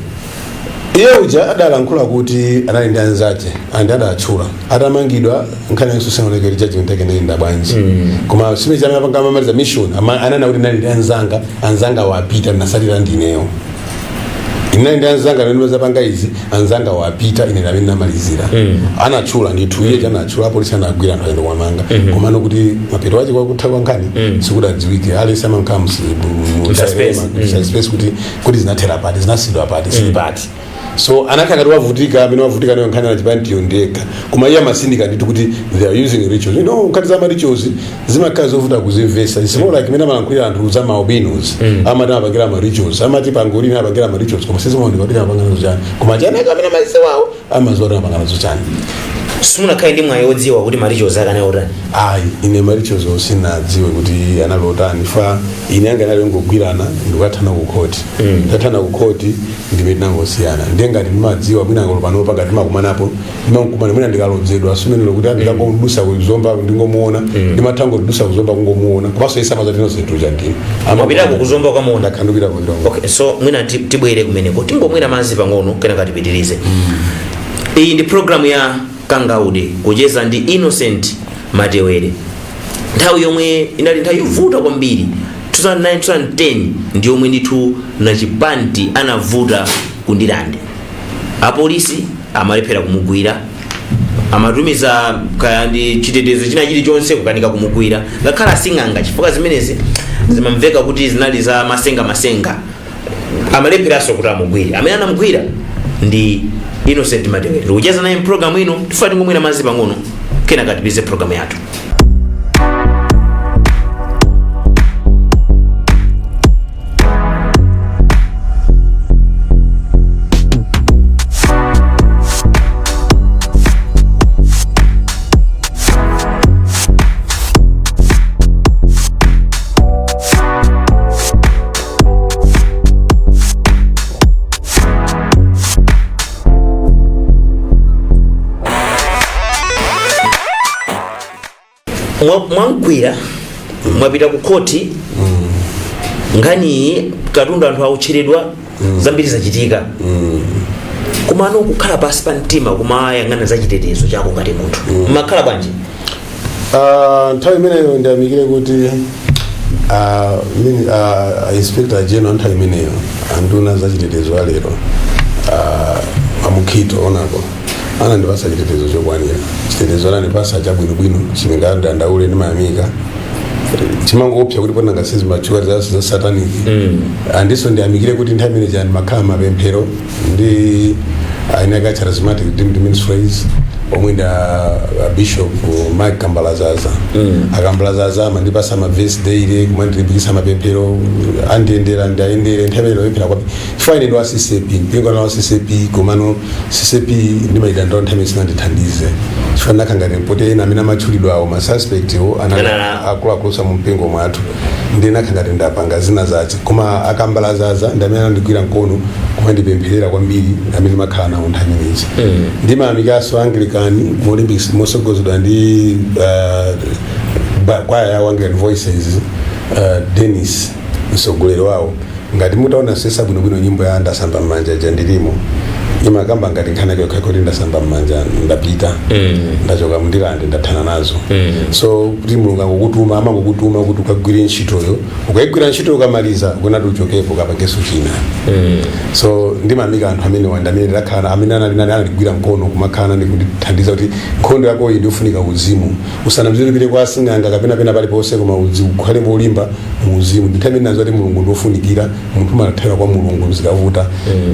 iye uja adalankhula kuti anali ndi anzace andi adatchula. Atamangidwa, nkhani yanso sinaoneke kuti judgment yake inayenda bwanji, koma simene chamene apanga amamaliza mission, anana kuti nali ndi anzanga, anzanga wapita, nasalira ndineyo. Inali ndi anzanga amene zapanga izi, anzanga wapita, ine amene namalizira. Anatchula ndithu iye, chanatchula apolisi anagwira anthu ayenda kumamanga, komano kuti mapeto ache kwakutha kwa nkhani sikuti adziwike. Alesi amankhala Suspense. Suspense kuti zinathera pati, zinasidwa pati, sili pati. So anakhala ngati wavutika, amene wavutika nayo nkhani anachipantiyo ndekha, koma iye amasindika ndithu kuti they are using rituals. Nkhani za ma rituals zimakhala zovuta kuzimvesa. It's more like imene amalankhulira anthu za ma albinos, amati amapangira ma rituals, amati pangolini amapangira ma rituals, koma sizimaoneka kuti amapanga nazo chani, koma chaneka amene amaziwawo amaziwa kuti amapanga nazo chani. Simunakhale ndi mwayi wodziwa kuti ma rituals ake anali otani? Ayi, ine ma rituals sinadziwe kuti anali otani. Fa ine anga anali ngogwirana ndikukathana ku khoti. Tathana ku khoti, ndime tinangosiyana. Ndiye ngati ndimadziwa mwina ngolo panopa ngati timakumanapo, ndimakumana mwina ndikalodzedwa sumenelo kuti ndikangodusa kuzomba ndingomuona, ndimatha ngodusa kuzomba kungomuona, komanso isama za Innocent uja ndine. Mwapitako kuzomba ukamuona? Ndakhandukira kundongo. Okay, so mwina tibwere kumeneko, tingomwera madzi pang'ono, kenaka tipitirize. Iyi ndi programu ya Kangaude, kucheza ndi Innocent Matewere. Nthawi yomwe inali nthawi yovuta kwambiri, 2009 2010, ndi yomwe ndithu Nachipanti anavuta kundilande. Apolisi amalephera kumugwira, amatumiza kaya ndi chitetezo china chilichonse, kukanika kumugwira, ngakhale asing'anga, chifukwa zimenezi zimamveka kuti zinali za masenga masenga, amalepheranso kuti amugwire. Amene anamugwira ndi Innocent Matewere. Tikucheza naye mpulogalamu ino. Tifuna tingomwera madzi pang'ono, kenaka tipitirize programu yathu. Mwamgwira, mwapita ku khoti, nkhani katundu anthu autchiridwa, zambiri zachitika. Komano kukhala pasi pa mtima kumayang'ana za chitetezo chako ngati munthu, mmakhala bwanji? Nthawi imeneyo ndiyamikire kuti inspector general nthawi imeneyo, anduna za chitetezo alero, amukhito onako, anandipasa chitetezo chokwanira. Chitetezo anandipasa chabwinobwino, sindingadandaule, ndimayamika. Chimangoopsa kuti ponanga sizimachuka za satanic. Andiso ndiyamikire kuti nthawi imene chani makhala mapemphero ndi ainaka Charismatic Redeemed Ministries, omwe ndi a Bishop Mike Kambalazaza. Akambalazaza amandipasa mavesi daily, kumandilimbikitsa mapemphero, andiyendera ndayendere. Nthawi imene ndapemphera kwambiri chifukwa ine ndi wa CCAP, mpingo wa CCAP. Komano CCAP ndimayidandaula, nthawi imene sinandithandize, chifukwa ndakha ngati poti ena amene amatchulidwa awo, ma suspect wo, anali akuluakulu mu mpingo mwathu, ndinakha ngati ndapanga zina zace. Koma Akambalazaza ndi amene anandigwira mkono kumandipempherera kwambiri, amene makhala nawo nthawi imeneyi. Ndimayamikanso Anglican mosogozedwa ndi kwaya ya Anglican Voices, Dennis mtsogoleri wawo. Ngati mutaona sesa bwinobwino nyimbo ya "Ndasamba M'manja" ja ndilimo, imakamba ngati nkhani yake yokha kuti ndasamba m'manja, ndapita, ndachoka mndilande, ndathana nazo. So kuti Mulungu angokutuma, amangokutuma kuti ukagwire ntchitoyo, ukayigwira ntchito, ukamaliza kunati uchokepo kapangenso china. So ndimayamika anthu amene wanda amene ndakhala, amene analigwira mkono kumakhala nane kundithandiza kuti nkhondo yako iyi ndiofunika uzimu. Usanamzire upite kwa asing'anga kapena pena paliponse, koma ukhale molimba mu uzimu. Ndithu amene nazo kuti Mulungu ndiofunikira, munthu umathera kwa Mulungu zikavuta.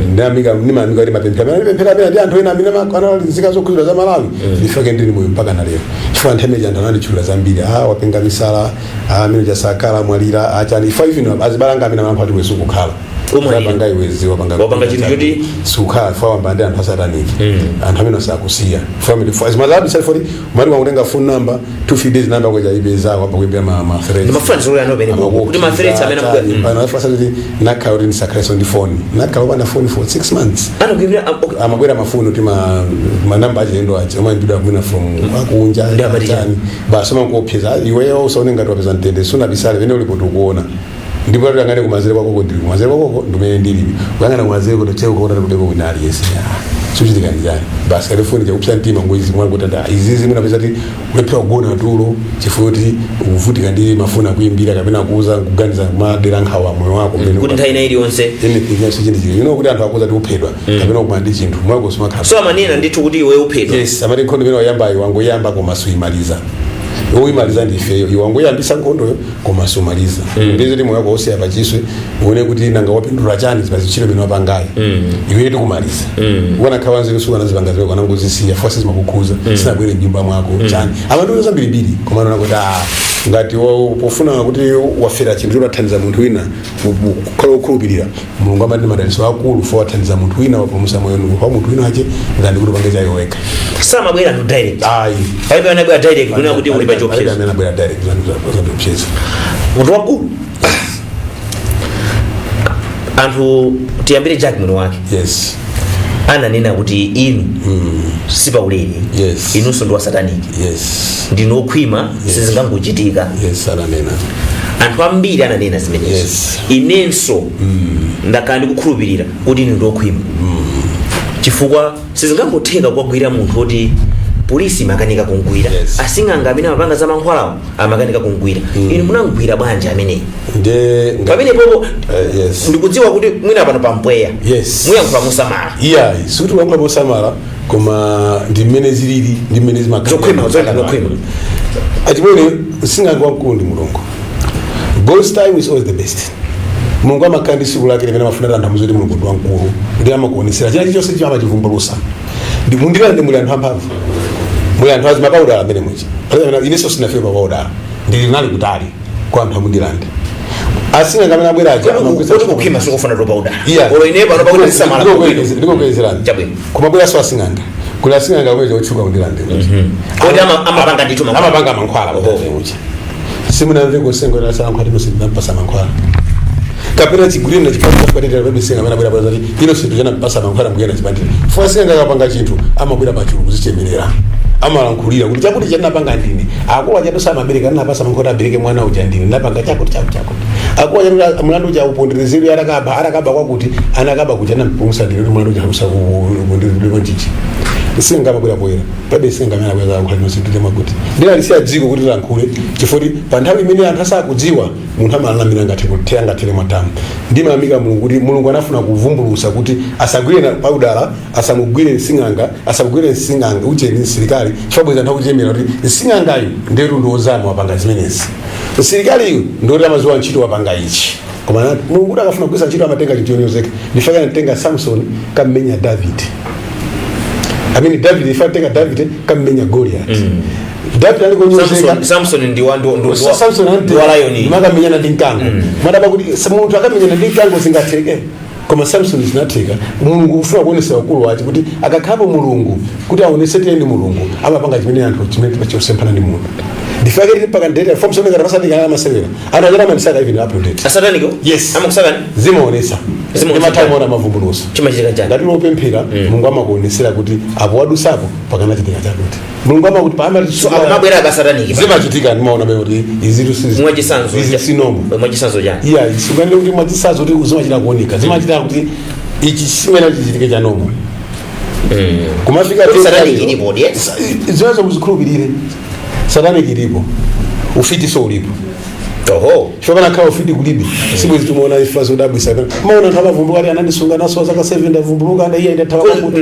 Ndimayamika kuti mapemphero amene ndipemphera amene ndi anthu ena amene anali zokhuzidwa za Malawi, ndifake ndili moyo mpaka na lero, chifukwa nthawi imene anthu ananditchulira zambiri: ah, wapenga misala, ah, amene chasakala mwalira, achani. Ifa even azibalanga amene amankha kuti wesukukhala Umwalira. wapanga iwezi wapanga Wapanga chinthu choti- sukhala fa wamba ndi anthu asataniki, anthu amene sakusiya family foti umati wakutenga phone number, 2 days number kwacha ipeza wamba kuimbira ma threats. Ndimafuna ndizolera nawo pene kuti ma threats amene Pano afasa kuti nakhala kuti ndisakhalenso ndi phone, nakhala opanda phone for 6 months. Anakuimbira? Okay. Amabwera mafoni kuti manamba achilendo aja amayimbidwa kwina from akunja. Ndi amati chani, basi amankuopseza: iweyo usaone ngati wapeza mtendere, sunabisale pene ulipo, tikuona. Ndipo tuyang'ane kumazere kwakoko, ndili kumazere kwakoko, ndimene ndili kuyang'ana kumazere kuti cheko kuona kuti wina aliyense chochitika ndi chani. Basi kalifoni chakupsa mtima ngoizi mwakuti nda izizi munapeza ti kulephera kugona tulo chifukwa kuti ukuvutika ndi mafoni akuimbira kapena kuuza kuganiza kumadera nkhawa moyo wako mmene Kuti nthawi ina iliyonse anything else chinthu, kuti anthu akuza ti uphedwa kapena kumana ndi chinthu mwako simakhala. So amanena ndithu kuti iwe uphedwa? Yes, amati nkhondo imene wayambayo wangoyamba koma suyimaliza, uyimaliza ndi ifeyo. Iwe wangoyambisa nkhondoyo koma sumaliza. Ndizo ti moyo wako usiya pachiswe, uone kuti nanga wapindula chani pazitchito imene wapangayo. Iwe tikumaliza uona khawa nzeru sukanazipanga zimene kanangozisiya fo sizimakukhuza, sinabwere mnyumba mwako chani. Amandiuza zambirimbiri, koma naona kuti ah, ngati pofuna kuti wafera chinthu chotathandiza munthu wina, kukhala wokhulupirira Mulungu amati madalitso akulu fo wathandiza munthu wina, wapulumutsa moyo wa munthu wina ache, ngati kuti upange chayo wekha. Samabwera anthu direct? Ayi. Palibe anabwera direct kunena kuti uli pa chiopsezo? Amene abwera direct zandiopseza. Munthu wakulu, anthu, tiyambire Jack mwini wake, ananena kuti inu sipaulere, inunso ndi wa satanic, ndinu okhwima, sizingangochitika. Yes, ananena. Anthu ambiri ananena zimenezo. Inenso ndakhala ndikukhulupirira kuti inu ndi okhwima, chifukwa sizingangotheka kuwagwira munthu oti polisi imakanika kumgwira, asing'anga amene amapanga za mankhwalawo amakanika kumgwira. Inu munamgwira bwanji ameneyi? Nde Pamene popo yes. ndikudziwa kuti mwina pano pampweya muyankhula musamala. Iya, sikuti kuyankhula mosamala, koma ndi mmene zilili, ndi mmene zimakhala. Zokhwima, zoyenda zokhwima. Achimwene, sing'anga wamkulu ndi Mulungu. God's time is always the best. Mulungu amakhala ndi tsiku lake limene amafuna anthu amudziwe kuti Mulungu ndi wamkulu, ndi amakuonesera china chilichonse chima amachivumbulusa. Ndi mundilande muli anthu amphamvu, muli anthu azimapaudala amene muchi. Inenso sinafike papaudala, ndili nali kutali kwa anthu amundilande. Asing'anga amene abwera aja amagwiritsa Kuti kukhwima sikufuna topaudala? Iya. Olo ine pano pakuti ndisamala. Ndikokwezerani. Chabwino. Kumabweranso asing'anga, kuli asing'anga amene otchuka mundilande. Kodi amapanga ndithu mankhwala? Amapanga mankhwala mundilande muchi. Simunamve kusengo la tino sindinampasa mankhwala kapena chigulire na chipande chafuka tete senga amene abwera bwera zati ino sinthu chanampasa mankhwala mgwira na chipande fuka. Senga akapanga chinthu amabwera pachulu kuzichemerera, amalankhulira kuti chakuti chanapanga ndine, akulu achatu samabereka, ndinapasa mankhwala abereke mwana uja ndine, ndinapanga chakuti chakuti chakuti, akulu achatu mlandu uja uponderezedwe, atakaba atakaba kwakuti anakaba kuja anampulumutsa ndine kuti mlandu uja usakuponderezedwe nchichi. Singa amabwera poyera pabe singa amene abwera lankhula ino sinthu chamakuti ndinalisiya dziko kuti lankhule, chifukwa pa nthawi imene anthu asakudziwa munthu amalamira ngati kuthera ngathere mwatamu. Ndimayamika Mulungu kuti Mulungu anafuna kuvumbulutsa kuti asagwire na paudala, asamugwire msing'anga, asamugwire msing'anga ucheni msilikali, chifukwa bweza anthu akuchemera kuti msing'angayu ndetu ndi wozama wapanga zimenezi, msilikaliyu ndoti amaziwa ntchito wapanga ichi. Koma Mulungu kuti akafuna kugwiritsa ntchito amatenga chinthu chonyozeka. Ndifaka anatenga Samson kammenya David, I mean David, ifa tenga David kammenya Goliath. David ali kunyozeka. Samson ndi wa Samson ndi wa lion. Makamenyana ndi mkango. Madaba kuti munthu akamenyana ndi mkango zingatheke, koma Samson zinatheka. Mulungu kufuna kuonesa ukulu wake kuti akakhalapo Mulungu kuti aonese tiye ndi Mulungu, amapanga chimene anthu chimene chosemphana ndi munthu. Ndifake tili mpaka ndete Samson ngati pasatikana amasewera anthu achana amandisaka even up to date. Asataniko? Yes. Amakusakani? Zimaonesa. Zimaonesa. Ndimathaimona mavumbuluso. Chimachitika chani? Ngati lopemphera, Mulungu amakuonesera kuti apo wadusapo pakanachitika chakuti. Mulungu amakuti paamati. So akumabwera akasataniki? Zimachitika, ndimaona bwe kuti izitu Mwachisanzo? Izi sinomo. Mwachisanzo chani? Iya, sunganire kuti mwachisanzo kuti zimachita kuoneka, zimachita kuti ichi simene chichitike chanomo kumafika. Kuti satanic ilipo, yes? Zimenezo muzikhulupirire, satanic ilipo, ufitiso ulipo. Chifukwa panakhala ufiti kulibe, sibwezi timaona ifa zodabwisa. Maona anthu amavumbuka ati anandisunga naso zaka 7, ndavumbuluka, ndaiya ndathawa kwakuti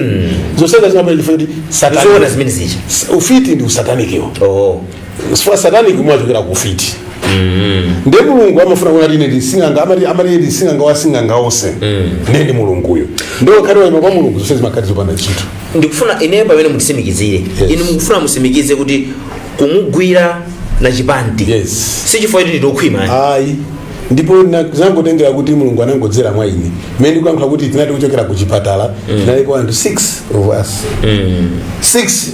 zoseka zimabwera chifukwa kuti satanic. Zoona zimene zicha? Ufiti ndi usatanikiwo, chifukwa satanic umachokera ku ufiti. Ndiye Mulungu amafuna kuona kuti ine ndi sing'anga, amati ndi sing'anga wa sing'anga onse, ndiye ndi Mulunguyo. Ndiye khati waima kwa Mulungu, zonse zimakhati zopanda ntchito. Ndikufuna ineyo pamene mutitsimikizire. Inu mukufuna musimikize kuti kumugwira na chipanti si chifukwa kuti ndinokhwima? Ayi, ndipo zangotengera kuti Mulungu anangodzera mwa ine mmene ndikuyankhula kuti tinati kuchokera ku chipatala, tinalipo anthu 6 of us, 6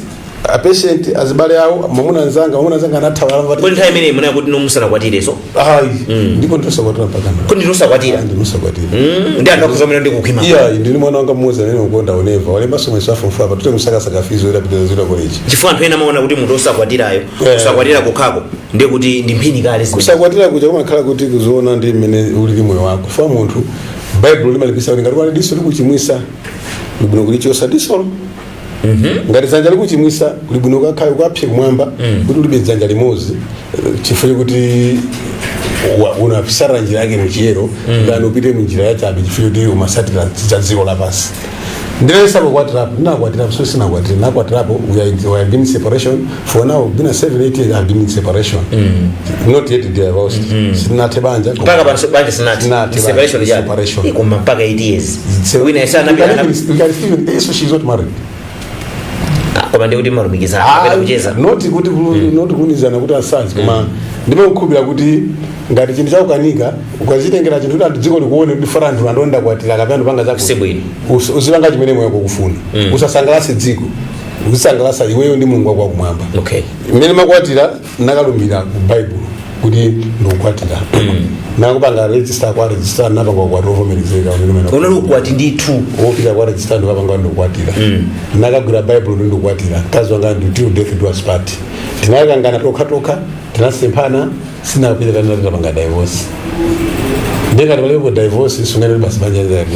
a patient, azibale awo, mwamuna anzanga anathawa. Kodi nthawi imeneyi munali kuti nomusanakwatireso? Ayi, ndipo ndinosakwatira mpaka Kodi ndinosakwatira? Ndinosakwatira. Ndi anthu akuzomera ndi kukhwima? Iya, ndini mwana wanga mmodzi amene ukonda oneva walembaso mwezi wa form 4 apa, tute musakasaka fees yoyapitira zita college. Chifukwa anthu ena amaona kuti munthu osakwatirayo, kusakwatira kukhako ndiye kuti ndi mphini kale zimene. Kusakwatira kuja kumakhala kuti kuziona ndi mmene ulili moyo wako. Fa munthu, Baibulo limalipisa kuti ngati wali diso likuchimwisa, libwino kulichosa disolo. Ngati dzanja likuchimwisa, kuli bwino ukakhale ukapse kumwamba kuti ulibe dzanja limodzi, chifukwa chokuti unasatira njira yake muchiyero, ngani upite munjira yachabe chifukwa choti umasatira za dziko lapansi. Ndinaisakukwatirapo, ndinakwatirapo, so sinakwatira, nakwatirapo. We have been in separation for now been a 7 8 years. I've been in separation, not yet divorced. Sinathe banja. Mpaka pano banja sinati? Sinathe. Separation banja. ya Separation. Koma mpaka 8 years wina isana We can even, so she's not married. Koma ndiye kuti malumikizana kapena kucheza? Not kuti not kulumikizana kuti asazi, koma ndimakukhulupirira kuti ngati chinthu chakukanika, ukazitengera chinthu kuti anthu dziko likuone kuti fara anthu andonda kwatira kapena ndipanga zakuti. Sibwino. Uzipanga chimene moyo kukufuna, usasangalatse dziko. Uzisangalasa iweyo ndi Mulungu wako wakumwamba. Mmene makwatira, nakalumbira ku Bible kuti ndikukwatira, nakupanga register kwa registrar, napanga ukwati ovomerezeka umene. Unali ukwati ndithu. Wopita kwa registrar, ndikapanga ndikukwatira, nakagwira Bible ndi ndikukwatira mkazi wanga ndi till death do us part. Tinakangana tokha tokha, tinasemphana, sinapita tanatapanga divorce. Ndengati palipo divorce, sungati basi banja lilati.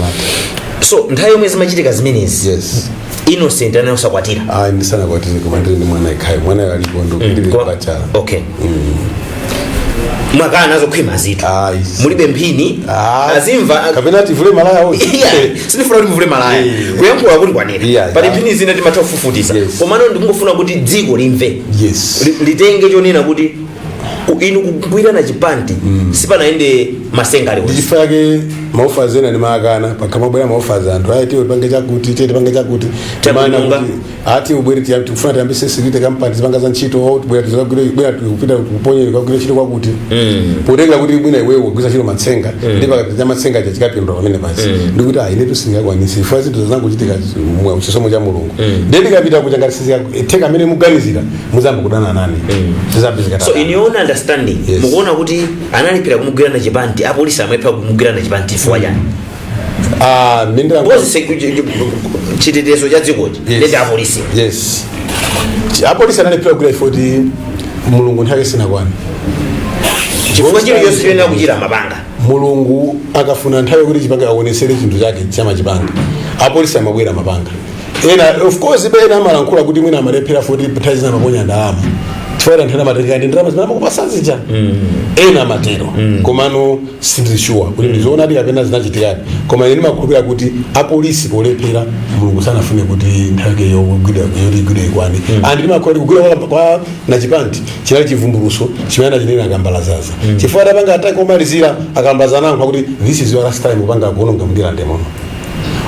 So nthawi yomwe zimachitika zimenezi, Innocent anali osakwatira? Ah, ndisanakwatire, koma ndili ndi mwana ikhayo, mwana alipo, ndili bachelor. Okay, mwakana nazo khwima zithu? Ayi. Mulibe mphini? Ah. Azimva. Kapena tivule malaya onse. Yeah, sindifuna kuti muvule malaya. Kuyankhula kuti kwanena. Pali mphini zina timatha kufufutisa. Komano ndikungofuna kuti dziko limve, litenge chonena kuti inu kugwirana chipanti sipanayende masenga aliwonse. Ndichifukwa yake ma offers ena ndimakana. Pakamabwera ma offers, anthu ayi, tiye tipange chakuti, tiye tipange chakuti. Timaona Chakuti kuti ati ubwere, tikufuna tiyambise security company, zipanga za ntchito, o tibwera tizagwire, bwera tikupita kuponye kugwira ntchito kwakuti, potengera kuti bwina iwewe kugwira ntchito matsenga, ndi pakati cha matsenga cha chikapindula pamene pasi, ndikuti ah, inetu sindingakwanisi chifukwa zinthu zangu kuchitika mwa chisomo cha Mulungu. Ndiye ndikapita kuja, ngati sizikatheka amene muganizira, muzamba kudana nane, zizapezeka. So in your own understanding, Yes. mukuona kuti analipira kumugwirana chipanti, apolisi amwephera kumugwirana chipanti chifukwa chani? Ah, mindira. Because chitetezo cha dzikochi ndi apolisi. Yes, apolisi analephera kugwira ifo kuti Mulungu nthawi sinakwana. Chifukwa chilichonse choyenera kuchita mapanga. Mulungu akafuna nthawi yokuti chipange, aonesere chinthu chake chamachipanga, apolisi amabwera mapanga ena. Of course, ena amalankhula kuti mwina amalephera futi nthawi zina amaponya ndalama, chifukwa anthu ena amatenga ndi ndalama zimene amakupasa zija, ena amatero. Komano sindili sure kuti ndizoonadi kapena zinachitikadi, koma ine ndimakhulupirira kuti apolisi polephera, Mulungu sanafune kuti nthawi yake yoti igwidwe ikwane. And ndimakhulupirira kugwira kwa Nachipanti chinali chivumbuluso chimene anachinena Akambalazaza, chifukwa adapanga attack omalizira, Akambalaza anayankha kuti, "This is your last time kupanga kuononga mNdirande muno.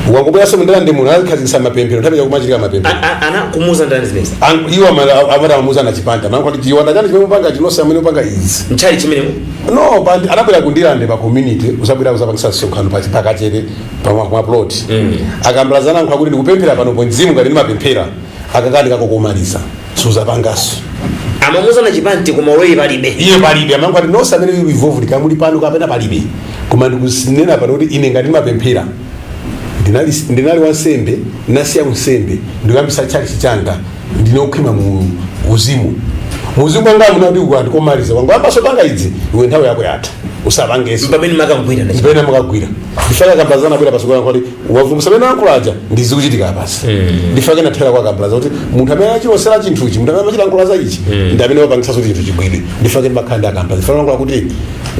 Ukangobweranso mNdirande muno." Anakhazikitsa mapemphero, nthawi yakumachitika mapemphero. Ana kumuuza ndani zimenezi? Iwo amati amamuuza Nachipanta, amayankha kuti chiwanda chani chimene mupanga chinonse amene mupanga izi. Nchali chimenemo? No, anabwera kuNdirande pa community, usabwera kusapangisa msonkhano pa pakachere pa mwa plot. Akambalaza anayankha kuti, "Ndikupemphera pano po mzimu, ngati ndimapemphera akakandi kakokomaliza, suzapangaso." Amamuuza Nachipanti, koma uloyi palibe. Iye palibe, amayankha kuti nonse amene involved kamuli pano kapena palibe, koma ndikunena pano kuti ine ngati ndimapemphera, ndinali wansembe, nasiya unsembe, ndikuyambisa chalichi changa, ndinokhwima mu uzimu. Muzimu mwanga muna kuti uku andikomaliza wangu ambaso panga idzi, iwe nthawi yako yatha, usapangeso. Pamene makamugwira Nachipanti? Pamene makagwira, ndifake Akambalaza abwera pasukulu kuti wavumbulusa pamene ankulaja, ndizikuchitika pasi. Ndifake nathera kwa Akambalaza kuti munthu amene achilosera chinthuchi, munthu amene amachilankhula za ichi, ndi amene wapangisaso chinthu chigwidwe. Ndifake ndimakhala ndi Akambalaza. Ndifake lankhula kuti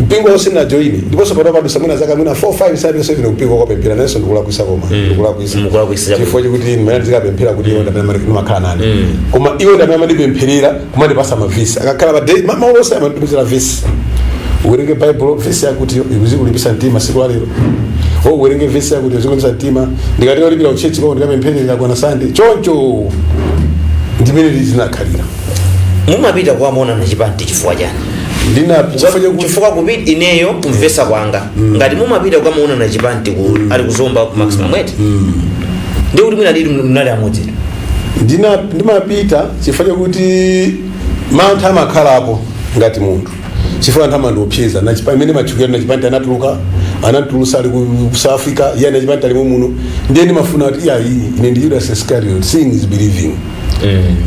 mpingo wonse najoine, ndiponso pano padusa mwina zaka mwina 4, 5, 7, 7 mpingo kwapemphera nanso. Ndikulakwisa, koma ndikulakwisa. Mukulakwisa chakuti? Chifukwa chikuti mmene ndizikapemphera kuti iwo ndamene ndimakhala nane, koma iwo ndamene amandipempherera, kumandipasa mavesi akakhala pa day mawu onse amandipezera vesi: "Uwerenge Bible vesi yakuti ikuzikulimbisa mtima siku la lero." O, uwerenge vesi yakuti ikuzikulimbisa mtima. Ndikati olipira ku church kwawo, ndikapempherera kwana Sande choncho, ndimene zinakhalira. Mumapita kuwamuona Nachipanti chifukwa chani? Ndina chifukwa chakuti Chifukwa kupita, ineyo kumvesa kwanga, ngati mumapita kukamuona Nachipanti ku ali kuzomba ku Maximum eti, ndi kuti mwina didi mnali amodzi. Ndimapita chifukwa chakuti mantha amakhalapo ngati munthu, chifukwa anthu amandiopseza. Imene machukira Nachipanti anatuluka, anatulusa ali ku South Africa, iye Nachipanti alimo muno. Ndiye ndimafuna kuti iya, iyi ine ndi Judas Iscariot, seeing is believing.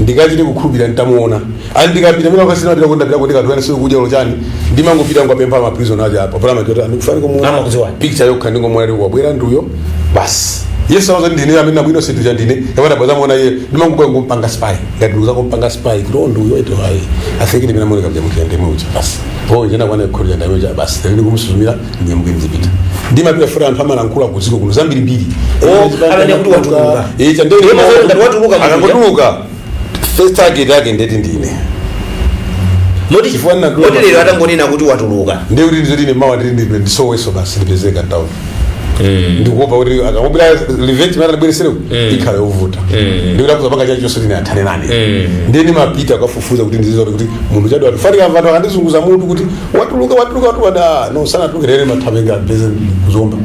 Ndikachite kukhulupirira ntamuona ani. Ndikapita mina kwasina pita kundapita kuti kanthu kana kudya ulo chani, ndimangopita ngwapempha ma prison aja apa pala majota ndikufani kumuona. Amakudziwani. Picture yokha ndingomwona ali wabwera nduyo basi. Yesu awaza ndine amene nabwino sinthu cha ndine kapena bwaza muona iye, ndimangobwera ngumpanga spy, ngati ndikuza kumpanga spy kuti oh, nduyo ito ayi, I think ndimene amoneka mja munthu ndime uja basi. Oh, njena kwana kukhulupirira ndime uja basi, ndili kumusuzumira, ndinyamuke ndizipita. Ndimapita futi anthu amalankhula kuziko kuno zambirimbiri. Oh, amene kuti watuluka. Eh, cha ndine. Ndiye mazoti ngati watuluka munthu uja. Akangotuluka, first target yake ndeti ndine. Moti Chifukwa ndinatuluka. Moti lero atangonena kuti watuluka, Ndiye kuti ndizoti ine mawa ndili ndisoweso basi, ndipezeka town. Ndikuopa kuti akamubwera revenge imene alibweresere ikhala yovuta, ndikuti akuzapanga chalichonse kuti athane nane. Ndiye ndimapita kukafufuza kuti ndiziza kuti munthu chadu atufanika. Anthu akandizunguza mutu kuti watuluka, watuluka, watuluka, da no, sanatuluke. Lero mathapenga peze kuzomba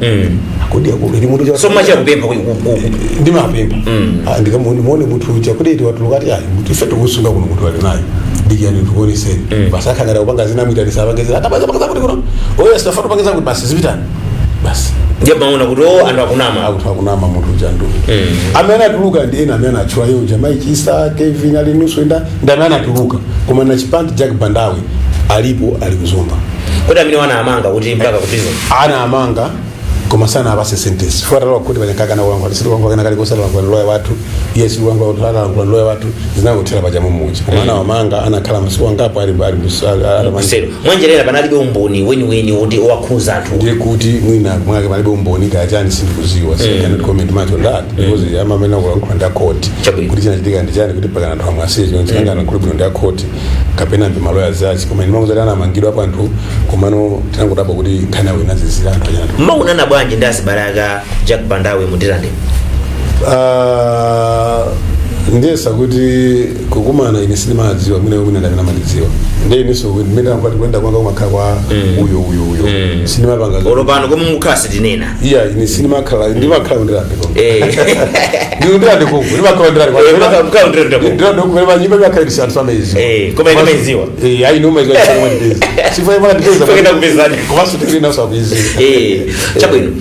kodi akulu ili munthu. So machita kupempha Ndimapempha. Ah, ndikamuone munthu uja kuti iti watuluka, ati ayi, munthu ife tikusunga kuno, munthu ali nayo, ndikiyani tikuoneseni basi. Akhangata kupanga zina, mwita apange zina, atapanza panga zakuti kuno oyo sitafuna kupanga zakuti, basi zipitani basi. Ndiye maona kuti o, anthu akunama. Akuti akunama munthu uja ndu amene atuluka ndi ena amene atchula iwo uja, Mike Isa, Kevin ali nusu enda, ndi amene atuluka. Koma na Chipanti Jack Bandawe alipo, ali kuzomba. Kodi amene wana amanga kuti mpaka ku prison? Ana amanga koma sana apase sentence. Fuatalowa kuti panyakakana kulankhula, siti kulankhula kana kali kosala kulankhula loya wathu, iye siti kulankhula kuti analankhula loya wathu, zinakuthera paja mumuja. Koma ana wamanga, anakhala masiku angapo ali Kusero mwanjerera panalibe umboni weniweni woti wakhuza anthu. Ndiye kuti mwina mwake palibe umboni kachani, sindikuziwa. So I cannot comment much on that because amamene kulankhula ndi akhoti kuti chinachitika ndi chani kuti pakana anthu amwasiye chonchi kanga anakhule bwino ndi akhoti kapena ndi maloya zachi. Koma ine ndimangozati anamangidwa apo anthu, komano tinangodabwa kuti nkhani yawo inazizira anthu anyana. Mmaonana bwanji ndi azibale aka Jack Bandawe muNdirande? Ah, ndiyesa kuti kukumana ine sindimadziwa, mwina mwina ndamene amandidziwa. Ndiye inenso mmene kwati kuyenda kwanga kumakhala kwa uyo uyo uyo, sindimapanga Olo pano komwe mukhala sitinena. Iya, ine sindimakhala, ndimakhala kuNdirande konko. NdikuNdirande konko, ndimakhala kuNdirande. Mukhala kuNdirande konko. Ndirande konko, pamene nyumba imakhala ili anthu amaiziwa. Koma ine maiziwa. Eh, ayi, nomaiziwa chifukwa mwandipeza, chifukwa mwandipeza. Chifukwa kupezani. Komanso tikili naso akuiziwa. Chabwino.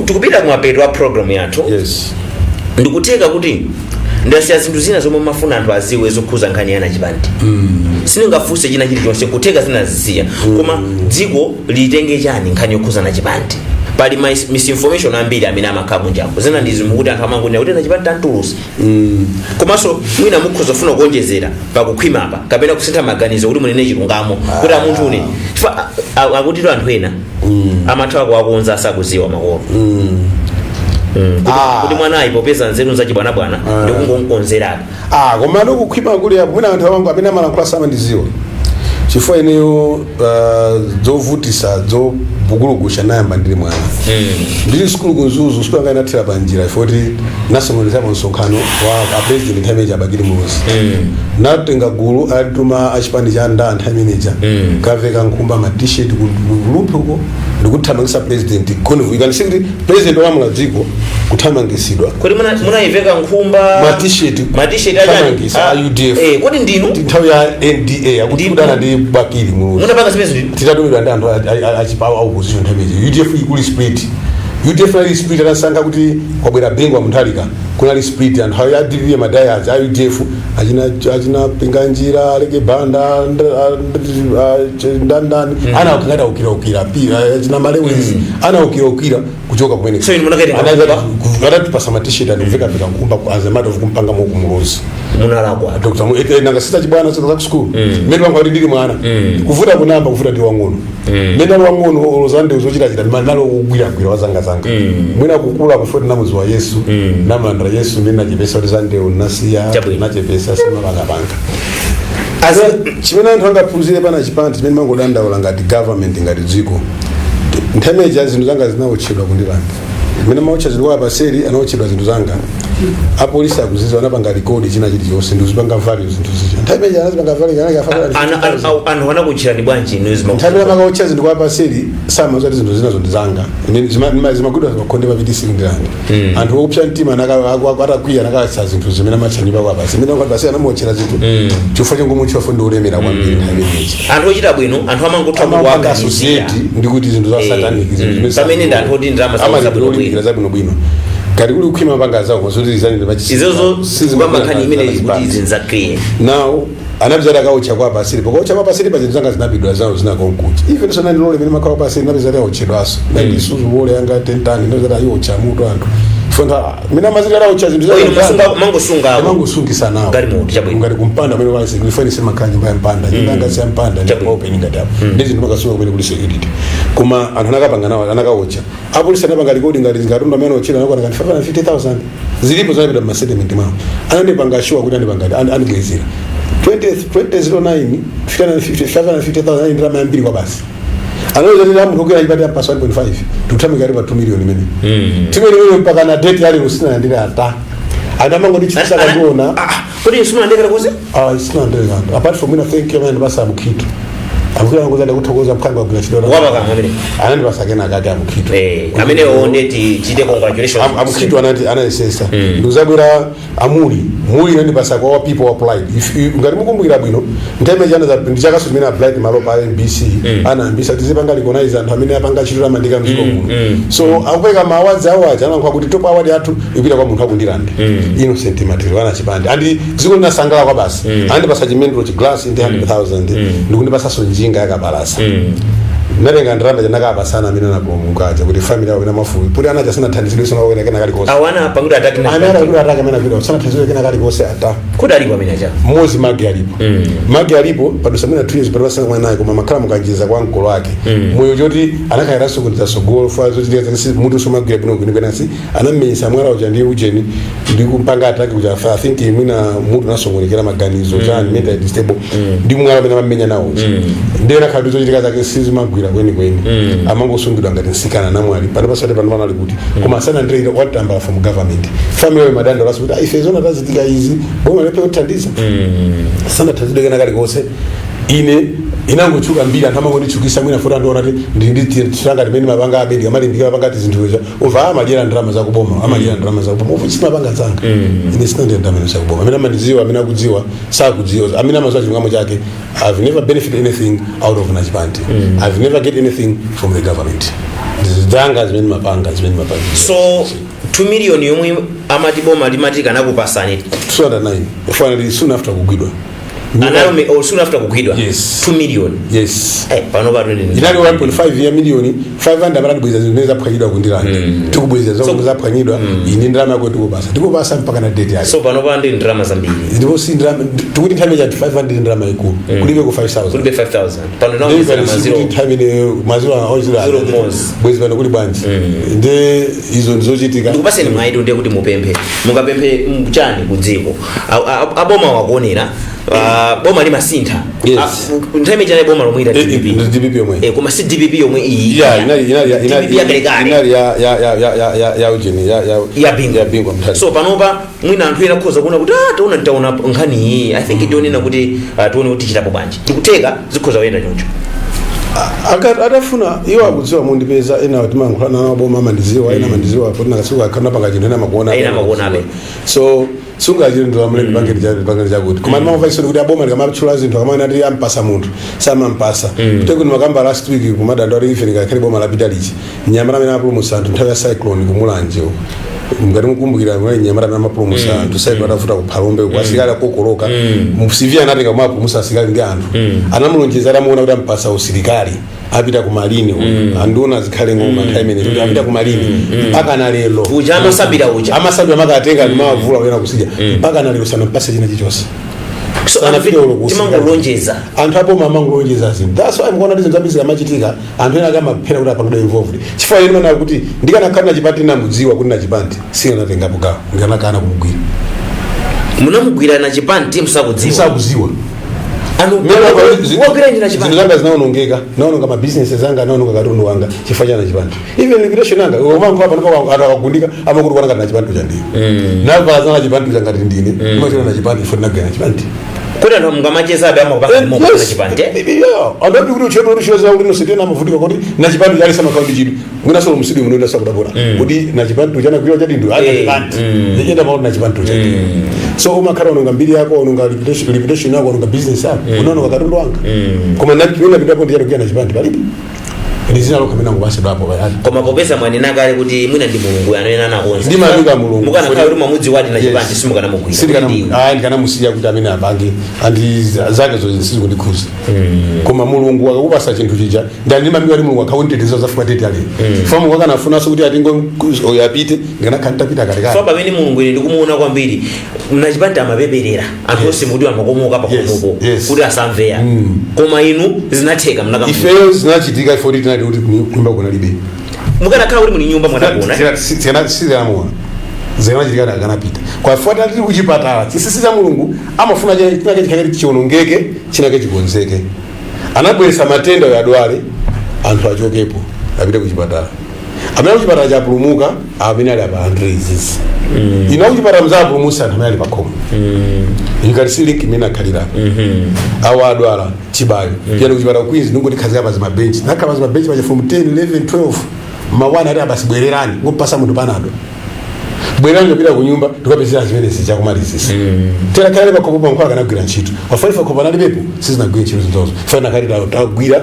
Tikupita kumapeto a program yathu. Yes. Ndikutheka kuti ndasiya zinthu zina zomwe mafuna anthu aziwe zokhuza nkhani ya Nachipandi. Sindingafunse china chilichonse, kutheka zinazisiya. Koma dziko litenge chani nkhani yokhuza Nachipandi? Pali misinformation ambiri amene amakhala kunjako. Zina ndizi mukuti anthu amangonena kuti Nachipandi tantulusa. Komanso mwina mukhoza kufuna kuonjezera pakukhwimapa kapena kusintha maganizo kuti munene chilungamo kuti amunthu une chifukwa akutiro anthu ena amathawa kuwakonza asakuziwa makolo. Kuti mwanayi popeza nzeru zachibwanabwana ndikungonkonzeratu. Ah, koma ano kukhwima kuli apo, mwina anthu awangu amene amalankhula samandiziwa, chifukwa ineyo zovutisa zobugulugusha nayamba ndili mwana, ndili sukulu kuMzuzu. Sukulu yanga inathera pa njira ifoti nasonkhanitsapo msonkhano wa a president nthawi imeneja, Abakili Muluzi. Natenga gulu alituma achipani cha nda nthawi imeneja, kaveka nkhumba, ma T-shirt, ku Rumphi uko, ndikuthamangisa president convoy. You can see kuti president olamula dziko kuthamangisidwa. Kodi munayiveka nkhumba? Ma T-shirt. Ma T-shirt achani? Kuthamangisa a UDF. Kodi ndinu? Nthawi ya NDA akuti kudana ndi Bakili Muluzi. Munapanga zimene ndinu? Titatumidwa ndi anthu achipawo a opposition nthawi imeneyi. UDF ikuli split, UDF inali split. Anasankha kuti kwabwera Bingu wa Mutharika, kunali split. Anthu a DPP madayazi, a UDF achina Pinganjira, Aleke Banda, ndandani, ana ukira pi achina Malewezi ana ukira kuchoka kumene. So inu munakatenga Anatipasa ma T-shirt andikuveka pika nkhumba as a matter of kumpanga mo kumulozi. Munalakwa. Dr. Nanga sita chibwana sita za school mmene wangu ali ndili mwana, kuvuta kunamba kuvuta ndili wang'ono. Mmene ali wang'ono olozande zochitachita nalo kugwiragwira wazangazanga. Mwina kukula kufuti namuziwa Yesu, namulandira Yesu, mmene nachepesa kuti zandewu nasiya. Chabwino. Nachepesa, simapangapanga. Chimene anthu angaphunzire pana chipandi, chimene mangodandaula ngati government, ngati dziko, nthawi zinthu zanga zinaotchedwa kuNdirande. Mmene maotcha zinthu kwa paseri, anaotchedwa zinthu zanga, apolisi akuziziwa, anapanga record china chilichonse, ndikuzipanga value zinthu zija. Nthawi imeneyi anazipanga value kanaka. Anthu anakutchirani bwanji inu? Nthawi imene amakaotcha zinthu kwa paseri, samaziwa kuti zinthu zinazo ndi zanga. Zimagwidwa makhonde pa PTC kuNdirande. Anthu okupsa mtima atakwiya anakatsa zinthu zimene amatcha nyumba kwa pasi imene ngati pasi anamuotchera zinthu chifukwa chongomutchwa ndi olemera kwambiri nthawi imeneyi. Anthu ochita bwino, anthu amangotha amapanga kuwaganizira associate ndi kuti zinthu za satanic, zinthu zimene Pamene ndi anthu oti ndalama zawo zabwinobwino. Amalimbikira zabwinobwino, ngati kuli kukhwima panga zawo zoti zizanire pa Izozo kukamba nkhani imene kuti izi nzakriye. Now anapeza akaotcha kwa pasiri, pokaotcha kwa pasiri pa zinthu zanga zinapidwa zawo zinakonkucha. Even so nandilole mene makhala pasiri, napeza aotchedwaso nandi isuzu wole yanga tentani, napeza ayiotcha mutu anthu funda mene amaziti ataotcha zinthu Inu mangosunga mangosungisa nawo. Galimoto, chabwino. Ngati kumpanda amene wali security fani, simakhala nyumba ya mpanda, nyumba yanga si ya mpanda, ndi open ngati apo, ndi zinthu makasunga kumene kuli security. Koma anthu anakapanga nawo, anakaotcha, apolisi anapanga record ngati katundu amene otchedwa anakwana ngati 550,000. Zilipo zinapita mu settlement mwawo. Anandipanga sure kuti andipanga andibwezera 20 2009 550,000, ndalama yambiri kwa basi. Anaweza munthu ogwira chipati ampasa 1.5, tikuthamika pa 2 million imene 2 million mpaka na date yali usina ndile ata anthu amangonditchukisa kandiona. Kodi simulandekera kuze? Ah, sinalandire kanthu apart from ina thank you amene ndipasa Amukhito. Amukhito angoza ndakuthokoza mkhanga wagwira ntchito. Wapakanga amene? Anandipasa kena kake Amukhito. Amenewo ndeti chite congratulations. Amukhito anati anayesesa ndikuzabwera amuli muli nandipasa kwa people applied. If ngati mukumbukira bwino, nthawi chana za ndi chakaso chimene applied malo pa MBC anayambisa tizipanga recognize anthu amene apanga ntchito tamandika mdziko muno. So akupeka ma awards awo aja, anankha kuti top award yathu ikupita kwa munthu akundilande, Innocent Material anachipande, andi dziko linasangala kwa basi. Andipasa chimendro chi glass ndi 100,000, ndikundipasanso njinga yakapalasa. Natenga ndalama chanakapasana amene anapulumukaja kuti family yawo ina mafupi kuti anaja sanathandizidwe sonakokena kena kalikonse. Awana panguti ataki na Amene akuti ataka amene akuti sanathandizidwe kena kalikonse ata. Kuti alipo amene acha? Mmodzi magi alipo, magi alipo padusa mwina 2 years patapasana mwanaye, koma makhala mukanjiza kwa mkolo wake moyo choti anakhayiranso kuti zasogolo fa zochitika zake mutu somagwira bwino kwenikwenasi. Anammenyesa mwala uja ndi ujeni ndi kumpanga attack kuti afa. I think mwina mutu nasongonekera maganizo chani, mentally disturbed ndi mwala amene amamenya nawo uja. Ndiye nakhala kuti zochitika zake sizimagwira kwenikweni, amangosungidwa ngati msikana namwali pano pasate pano pano ali kuti, koma sanandire watambala from government. Family yawo madanda laso kuti, "Ah, ife zona tazitika izi, boma lepe kuthandiza." Sanathandizidwe kena kalikonse. Ine inangotchuka mbiri, anthu amangonditchukisa mwina futi andiona kuti nditanga timene mapanga abedi kamalimbikira mapanga ti zinthu izo umva amadyera ndalama zakuboma, amadyera ndalama zakuboma. Uvu simapanga zanga ine, sinandira ndalama zakuboma. Amene amandidziwa, amene akudziwa, sakudziwa, amene amadziwa chilungamo chake, I've never benefited anything out of Nachipanti. I've never get anything from the government. Zanga zimene mapanga, zimene mapanga. So 2 million yomwe amati boma limati kanakupasani? 2009, finally, soon after kugwidwa. Analo or soon after kugwidwa? Yes. 2 million? Yes. Pano pa 20 Inali 1.5 ya miliyoni 500 amatibweza zimene zaphwanyidwa kundilanda, tikubweza zomwe zaphwanyidwa. Ini ndalama yako tikupasa, tikupasa mpaka na date yake. So pano pa ndi ndalama zambiri. Ndipo si ndalama, tikuti nthawi chati 500 ndalama ikulu, kulibe ku 5000. Kulibe 5000 pano, naonjezera maziro. Nthawi imene maziro aozira. Zero mozi. Bwezi pano kuli bwanji? Nde izo ndizochitika. Ndikupaseni mwayi ndiye kuti mupemphe, mungapemphe chani ku dziko? Aboma wakuonera. Ah, boma limasintha. Yes. Ah, nthawi imene chani boma lomwe ila DPP. Ndi DPP yomwe. Koma si DPP yomwe iyi. Yeah, inali DPP yakalekale. Inali ya Eugene ya Ya Bingu. Ya Bingu Mutharika. So panopa mwina anthu ena akhoza kuona kuti, ah, taona taona nkhani iyi, I think ndionena kuti, ah, tione kuti tichitapo bwanji, ndikutheka zikhoza kuyenda choncho. Atafuna iwo akudziwa mundipeza. Ena timayankhulana nawo boma amandiziwa, ena amandiziwa poti nakasiku akhala napanga chinthu, ena amakuona. Ena amakuonabe. So sungachite ndilamule ndipangeni chakuti, koma ndimamva chisoni kuti aboma likamatchula zinthu akamana ati ampasa munthu, samampasa. Kuti kuti makamba last week kumadanda kuti ife ndikakhale boma lapita lichi nyamata amene amapulumutsa anthu nthawi ya cyclone kumulanje uko. Ngati mukumbukira, mwe nyamata amene amapulumutsa anthu cyclone atavuta kuphalombe uko, asilikali akokoloka mu CV anatenga kumapulumutsa asilikali ndi anthu, anamulonjeza atamuona kuti ampasa usilikali, apita ku marine uyu. Andiona zikhale ngoma nthawi imene kuti apita ku marine mpaka na lero. Uja amasambira uja. Amasambira, makatenga ndimawavula kuyena kusija, mpaka na lero sanampase china chilichonse. So Sanapite ulo ku timangolonjeza. Anthu aboma amangolonjeza zinthu. That's why mukuona kuti zinthu zambiri zikamachitika anthu ena akamaphera kuti apangidwe involved, chifukwa ine ndimanena kuti ndikanakhala nachipati namudziwa kuti nachipati singanatengapo gawo, ndikanakana kumugwira. Munamugwira na chipanti musakudziwa? Ndisakudziwa. Anu wagwira njira Zinthu chipanti? zanga zinaonongeka, naononga mabizinesi anga, naononga katundu wanga chifukwa cha nachipandi. Even reputation yanga umankhula pano pa anthu akagundika amakuti kwana ngati nachipandi cha ndiyo navala za nachipandi cha ngati ndine imachona nachipandi chifukwa ndinagwira nachipandi. Kuti anthu mungamachezabe amakupanga ndimo na chipandi, eh? Anthu ati kuti uchedwa kuti chiweza kuti nositena amavutika kuti nachipandi chali samakaundi chidwi mwinaso msidi muno ndasakudabora kuti nachipandi chanagwira chadindu nachipandi yenda maona nachipandi cha. So umakhala unonga mbiri yako, unonga reputation yako, unonga business yako, unaononga katundu wanga, koma napitapo ndiyatogwira nachipandi palibe ndizina lokha mina ngubasidwapo payani. Koma popeza mwanena kale kuti mwina ndi Mulungu amene anakonza. Ndimayamika Mulungu. Mukanakhala kuti mwamudziwadi na chipandi Yes. simukanamugwira? Ndikanamusiya kuti amene apange andi zake zo sizikundikhuza, koma Mulungu akakupasa chinthu chija ndandimamiwa kuti Mulungu akhaunteteza zafika tete ale fa Mulungu akanafunanso kuti atingo oyo apite, ndikanakhala nditapita kalekale. Fa pamene Mulungu ine ndikumuona kwambiri nachipandi amapeperera anthu onse mukuti amakomoka pakomopo kuti asamveya, koma inu zinatheka mnakamugwira. Ifeyo zinachitika ifo kuti tinali kuti kunyumba kunalibe. Mukanakhala kuti muli nyumba mwanagona? Sizinamuona, zinachitika akanapita kwa fuata tili kuchipatala. Chinsinsi cha Mulungu amafuna chinake chikhale chionongeke, chinake chikonzeke. Anabweretsa matenda oyo adwale. Anthu achokepo, apite kuchipatala. Amene kuchipatala chapulumuka, amene ali apa Andreas, ino kuchipatala mzapulumusa anthu amene ali pakhomo. You can see link imene akhalira awo adwala chibayo. Piyani kuchipatala Queens, ningoti khazika pa zimabenchi, nakhala pa zimabenchi paja from 10, 11, 12, mawana ati abasi bwererani, ngopasa munthu panado, bwererani, kupita ku nyumba tikapezera zimene zichakumalizisa. Tera khale pakhomo pankhwala kanagwira ntchito wafaifa khomo analibepo, sizinagwira ntchito zinzazo. Fana kali tagwira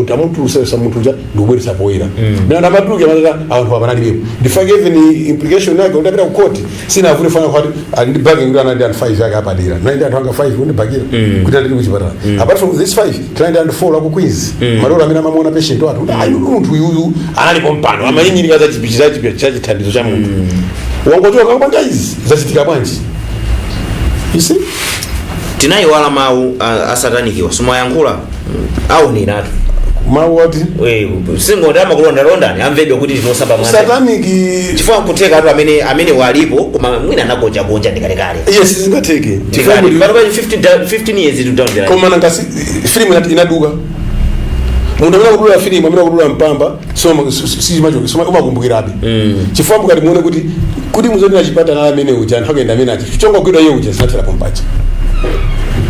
tamutulusa munthu uja ndikubweresa poyera mina namatuluke matata anthu apanalibepo. Ndifake even implication yake utapita ku court sinavute fana kwati ali ndi backing kuti anali anthu 5 yake apadera, nali anthu anga 5 kundibakira kuti andili kuchipatala. Apart from this 5, tinali anthu 4 aku Queens, malolo amene amamuona patient wathu kuti ayi, munthu uyuyu analipo mpano amayinyirika za chipi za chithandizo cha munthu wangochoka kupanga izi, zachitika bwanji? You see? Tinayiwala mawu asatanikiwa simayankhula aonenatu. Mawu ati? Singoti amakulondalondani amvedwe kuti tinosamba mwanza. Satanic. Chifukwa nkutheka atu amene walipo, koma mwina anagonjagonja ndikalekale. Yes, zingatheke. Ndikale. Pano pa 15 years to down the line. Koma nangasi filimu inaduka, munthu amene akudula filimu, amene akudula mpamba sichimacho umakumbukirabe, chifukwa mukati muone kuti muzoti nachipata amene uja anthu akuyenda amene achi chongogwidwa iye uja zinathera pompacha,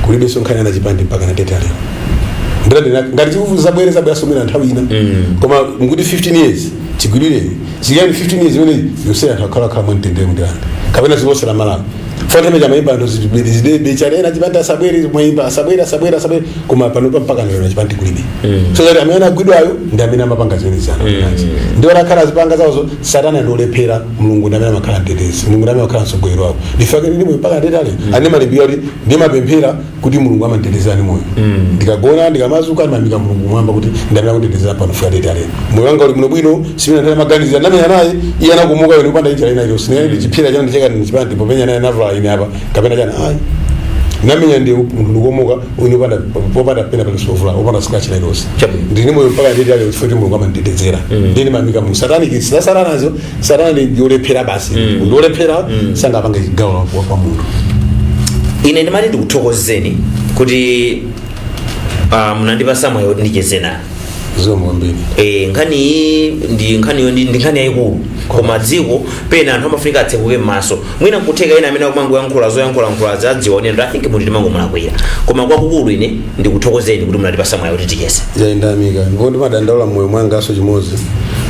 kulibenso nkhani anachipandi mpaka natete lero. Ndilati ngati chikufu zabwere zabwera somera nthawi ina, koma mukuti 15 years chigwirire chikani 15 years imene yonse anthu akhalakhala mwamtendere mundilanda kapena zilosera Malawi fanthame chamayimba anthu zidebe chanena chipandi asabwere, mwayimba asabwere, asabwere, asabwere, koma panopa mpaka lero chipandi kulibe. So that amene agwidwayo ndi amene amapanga zimene zana ndi akhala azipanga zawozo. Satana ndi olephera, Mulungu ndi amene amakhala mtetezi, Mulungu ndi amene amakhala mtsogoleri wako. Ndifake ndimwe mpaka ndetale ane malimbiro kuti ndimapemphera kuti Mulungu amanditetezani moyo. Ndikagona, ndikamazuka, ndimayamika Mulungu mwamba kuti ndamene akunditetezera pano fika ndetale. Moyo wanga uli bwino bwino, simene ndale maganizira ndamenya naye iye anakumuka ine kupanda injira ina iliyonse. Ndinali ndichiphira chana ndicheka ndichipandi popenya naye navala ine apa kapena chana ayi, namenya ndi munthu ndikomoka ine upanda popanda pena palibe upanda scratch na iliyonse. Chabwino. Ndini moyo mpaka ndetale chifukwa kuti Mulungu amanditetezera. Ndini mayamika Mulungu. Satanic za satanazo, satana ndi olephera basi, ndi olephera, sangapange chigawo kwa munthu. Ine ndimati ndikuthokozeni kuti munandipasa mwayi kuti ndicheze nanu. Zikomo kwambiri. Nkhani iyi ndi nkhaniyo ndi nkhani yayikulu, koma dziko pena anthu amafunika atsekuke m'maso. Mwina nkutheka ena amene akumangoyankhula zoyankhulayankhula adziwa onena, I think munthu timangomulakwira, koma kwakukulu ine ndikuthokozeni kuti munandipasa mwayi kuti ticheze. Yayindamika, ndipo ndimadandaula mmoyo mwangaso chimodzi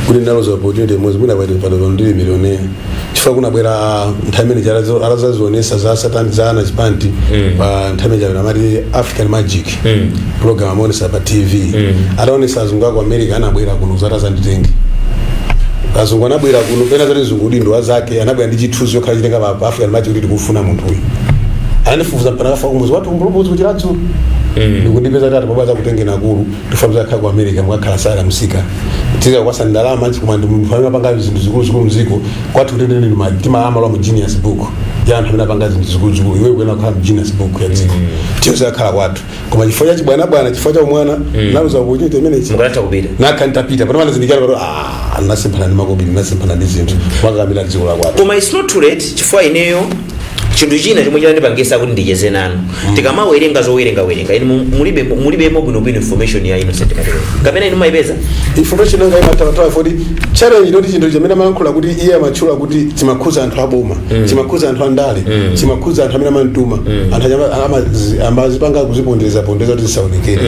kuti ndinaloza opportunity imodzi, mwina pano pano ndili millionaire, chifukwa kunabwera nthawi imene alazazionesa za satani za ana chipanti pa nthawi imene amati African Magic program amaonesa pa TV. Ataonesa, azungu ako America anabwera kuno kuzati azanditenge. Azungu anabwera kuno pena zati mzungu udindo wazake anabwera ndi chithunzi chokhala chitenga pa African Magic kuti tikufuna munthu uyu. Anandifufuza mpaka kafa kumuzi watu kumbulubuzi kuchiradzu ndikundipeza kuti atibaba zakutengena akulu tifamza khala ku America, mukakhala sala msika tikakwasa ndalama, koma ndi munthu amene apanga zinthu zikuluzikulu mziko kwathu kuti ndini timayamala mu Guinness Book ya anthu amene apanga zinthu zikuluzikulu. Iwe kuena kukhala mu Guinness Book ya dziko tiyo zakhala kwathu, koma chifukwa cha chibwanabwana, chifukwa cha umwana, naluza opportunity imenechi. Mukanatha kupita. Nakha ntapita pano panazindikira pato, ah, nasemphana ndi makobiri, nasemphana ndi zinthu mwakamira dziko la kwathu. Koma it's not too late, chifukwa ineyo chinthu china chomwe chinandipangisa kuti ndicheze nanu, tikamawerenga zowerengawerenga inu mulibemo bwinobwino information ya Innocent Matewere, kapena inu mayipeza? Information yanga imatawatawa foti challenge ndoti chinthu chimene amayankhula kuti iye amatchula kuti chimakhuza anthu aboma, chimakhuza anthu andale, chimakhuza anthu amene amamtuma, anthu amazipanga kuzipondereza pondereza kuti zisaonekere,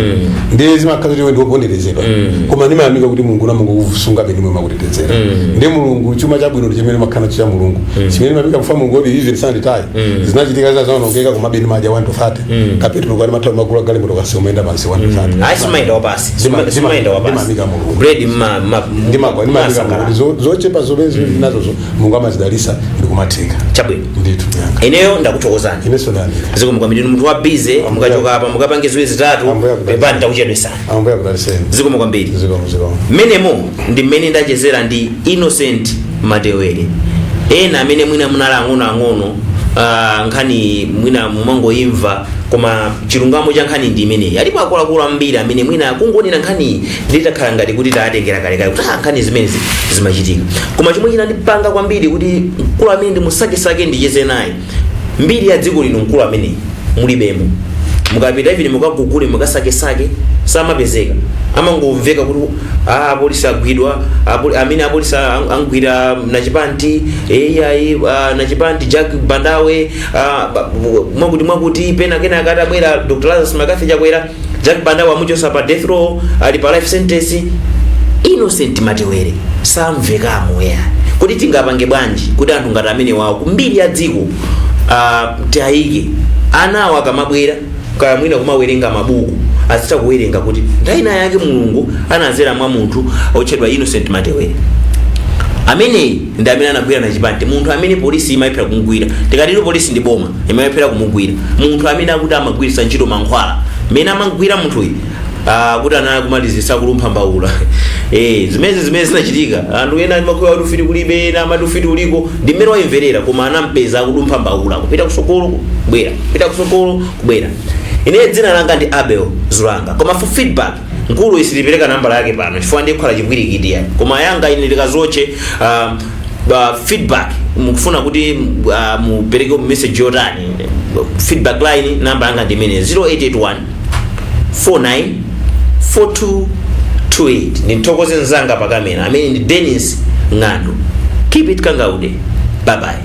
ndiye zimakhala kuti iwe ndiwoponderezedwa. Koma ndimayamika kuti Mulungu namungu kusunga pene mwe makutetezera ndi Mulungu. Chuma chabwino ndi chimene makhala nacho cha Mulungu, chimene mapika kufa Mulungu obi even sanditayi zinachitika zinaonongeka, komabe ndimadya 1 to 30 kapetro kwani mathawi magula galimoto kasi umaenda pansi 1 to 30. Ayi, simayenda wapasi. Simayenda wapasi. Ndimamika Mulungu. Bread mma ndimakwa ndimamika mmasangalala. Mulungu zochepa zomwe zili nazozo Mulungu amazidalisa ndikumatheka. Chabwino. Ndithu yanga. Ineyo ndakuthokozani. Inenso ndayamika. Zikomo kwambiri. Munthu wa busy, mukachoka apa mukapange ziwiri zitatu. Ambuya kudalisa. Pepani takuchedwesani. Ambuya kudaliseni. Zikomo kwambiri. Zikomo, zikomo. Mmenemo ndi mmene ndachezera ndi Innocent Matewere. Ena amene mwina munali ang'onoang'ono, nkhani mwina mumangoimva, koma chilungamo cha nkhani ndi imeneyi. Alipo akuluakulu ambiri amene mwina kungonena nkhani nditakhala ngati kuti taatengera kalekale kuti nkhani zimenezi zimachitika. Koma chomwe chinandipanga kwambiri kuti mkulu amene ndimusakesake ndicheze naye, mbiri ya dziko lino mkulu ameneyi mulibemo. Mukapita even mukagugule, mukasakesake, samapezeka. Amangomveka kuti, ah, apolisi agwidwa, amene apolisi angwira Nachipanti, eyayi, Nachipanti Jack Bandawe, mwakuti mwakuti. Pena kenaka atabwera Dr Lazarus McCarthy Chakwera, Jack Bandawe amuchosa pa death row, ali pa life sentence. Innocent Matewere samvekamo ya. Kuti tingapange bwanji kuti anthu ngati amene wawo kumbiri ya dziko tiyayike anawo akamabwera, kaya mwina kumawerenga mabuku, azitha kuwerenga kuti nthawi ina yake Mulungu anazera mwa munthu otchedwa Innocent Matewere? Ameneyi ndi amene anagwira Nachipanti, munthu amene polisi imayiphera kumugwira. Tikatero polisi ndi boma imayiphera kumugwira munthu amene akuti amagwiritsa ntchito mankhwala. Mmene amagwira munthuyi, kuti anali kumalizisa kulumpha mbawula. Zimene zinachitika, anthu ena amakhuwa kuti ufiti kulibe, ena amati ufiti uliko, ndi mmene wayimverera. Koma anampeza akulumpha mbawula, kupita kusokolo, kubwera, kupita kusokolo, kubwera. Ine dzina langa ndi Abel Zulanga. Koma for feedback, nkulu isilipereka nambala yake pano chifukwa ndiye kukhala chipwirikiti yani. Koma yanga ine likazoche, feedback mukufuna kuti mupereke message yotani, feedback line namba yanga ndi imene 0881 49 4228. Ndithokoze mzanga pa kamera amene ndi Dennis Ng'ando. Keep it Kangaude. Bye bye.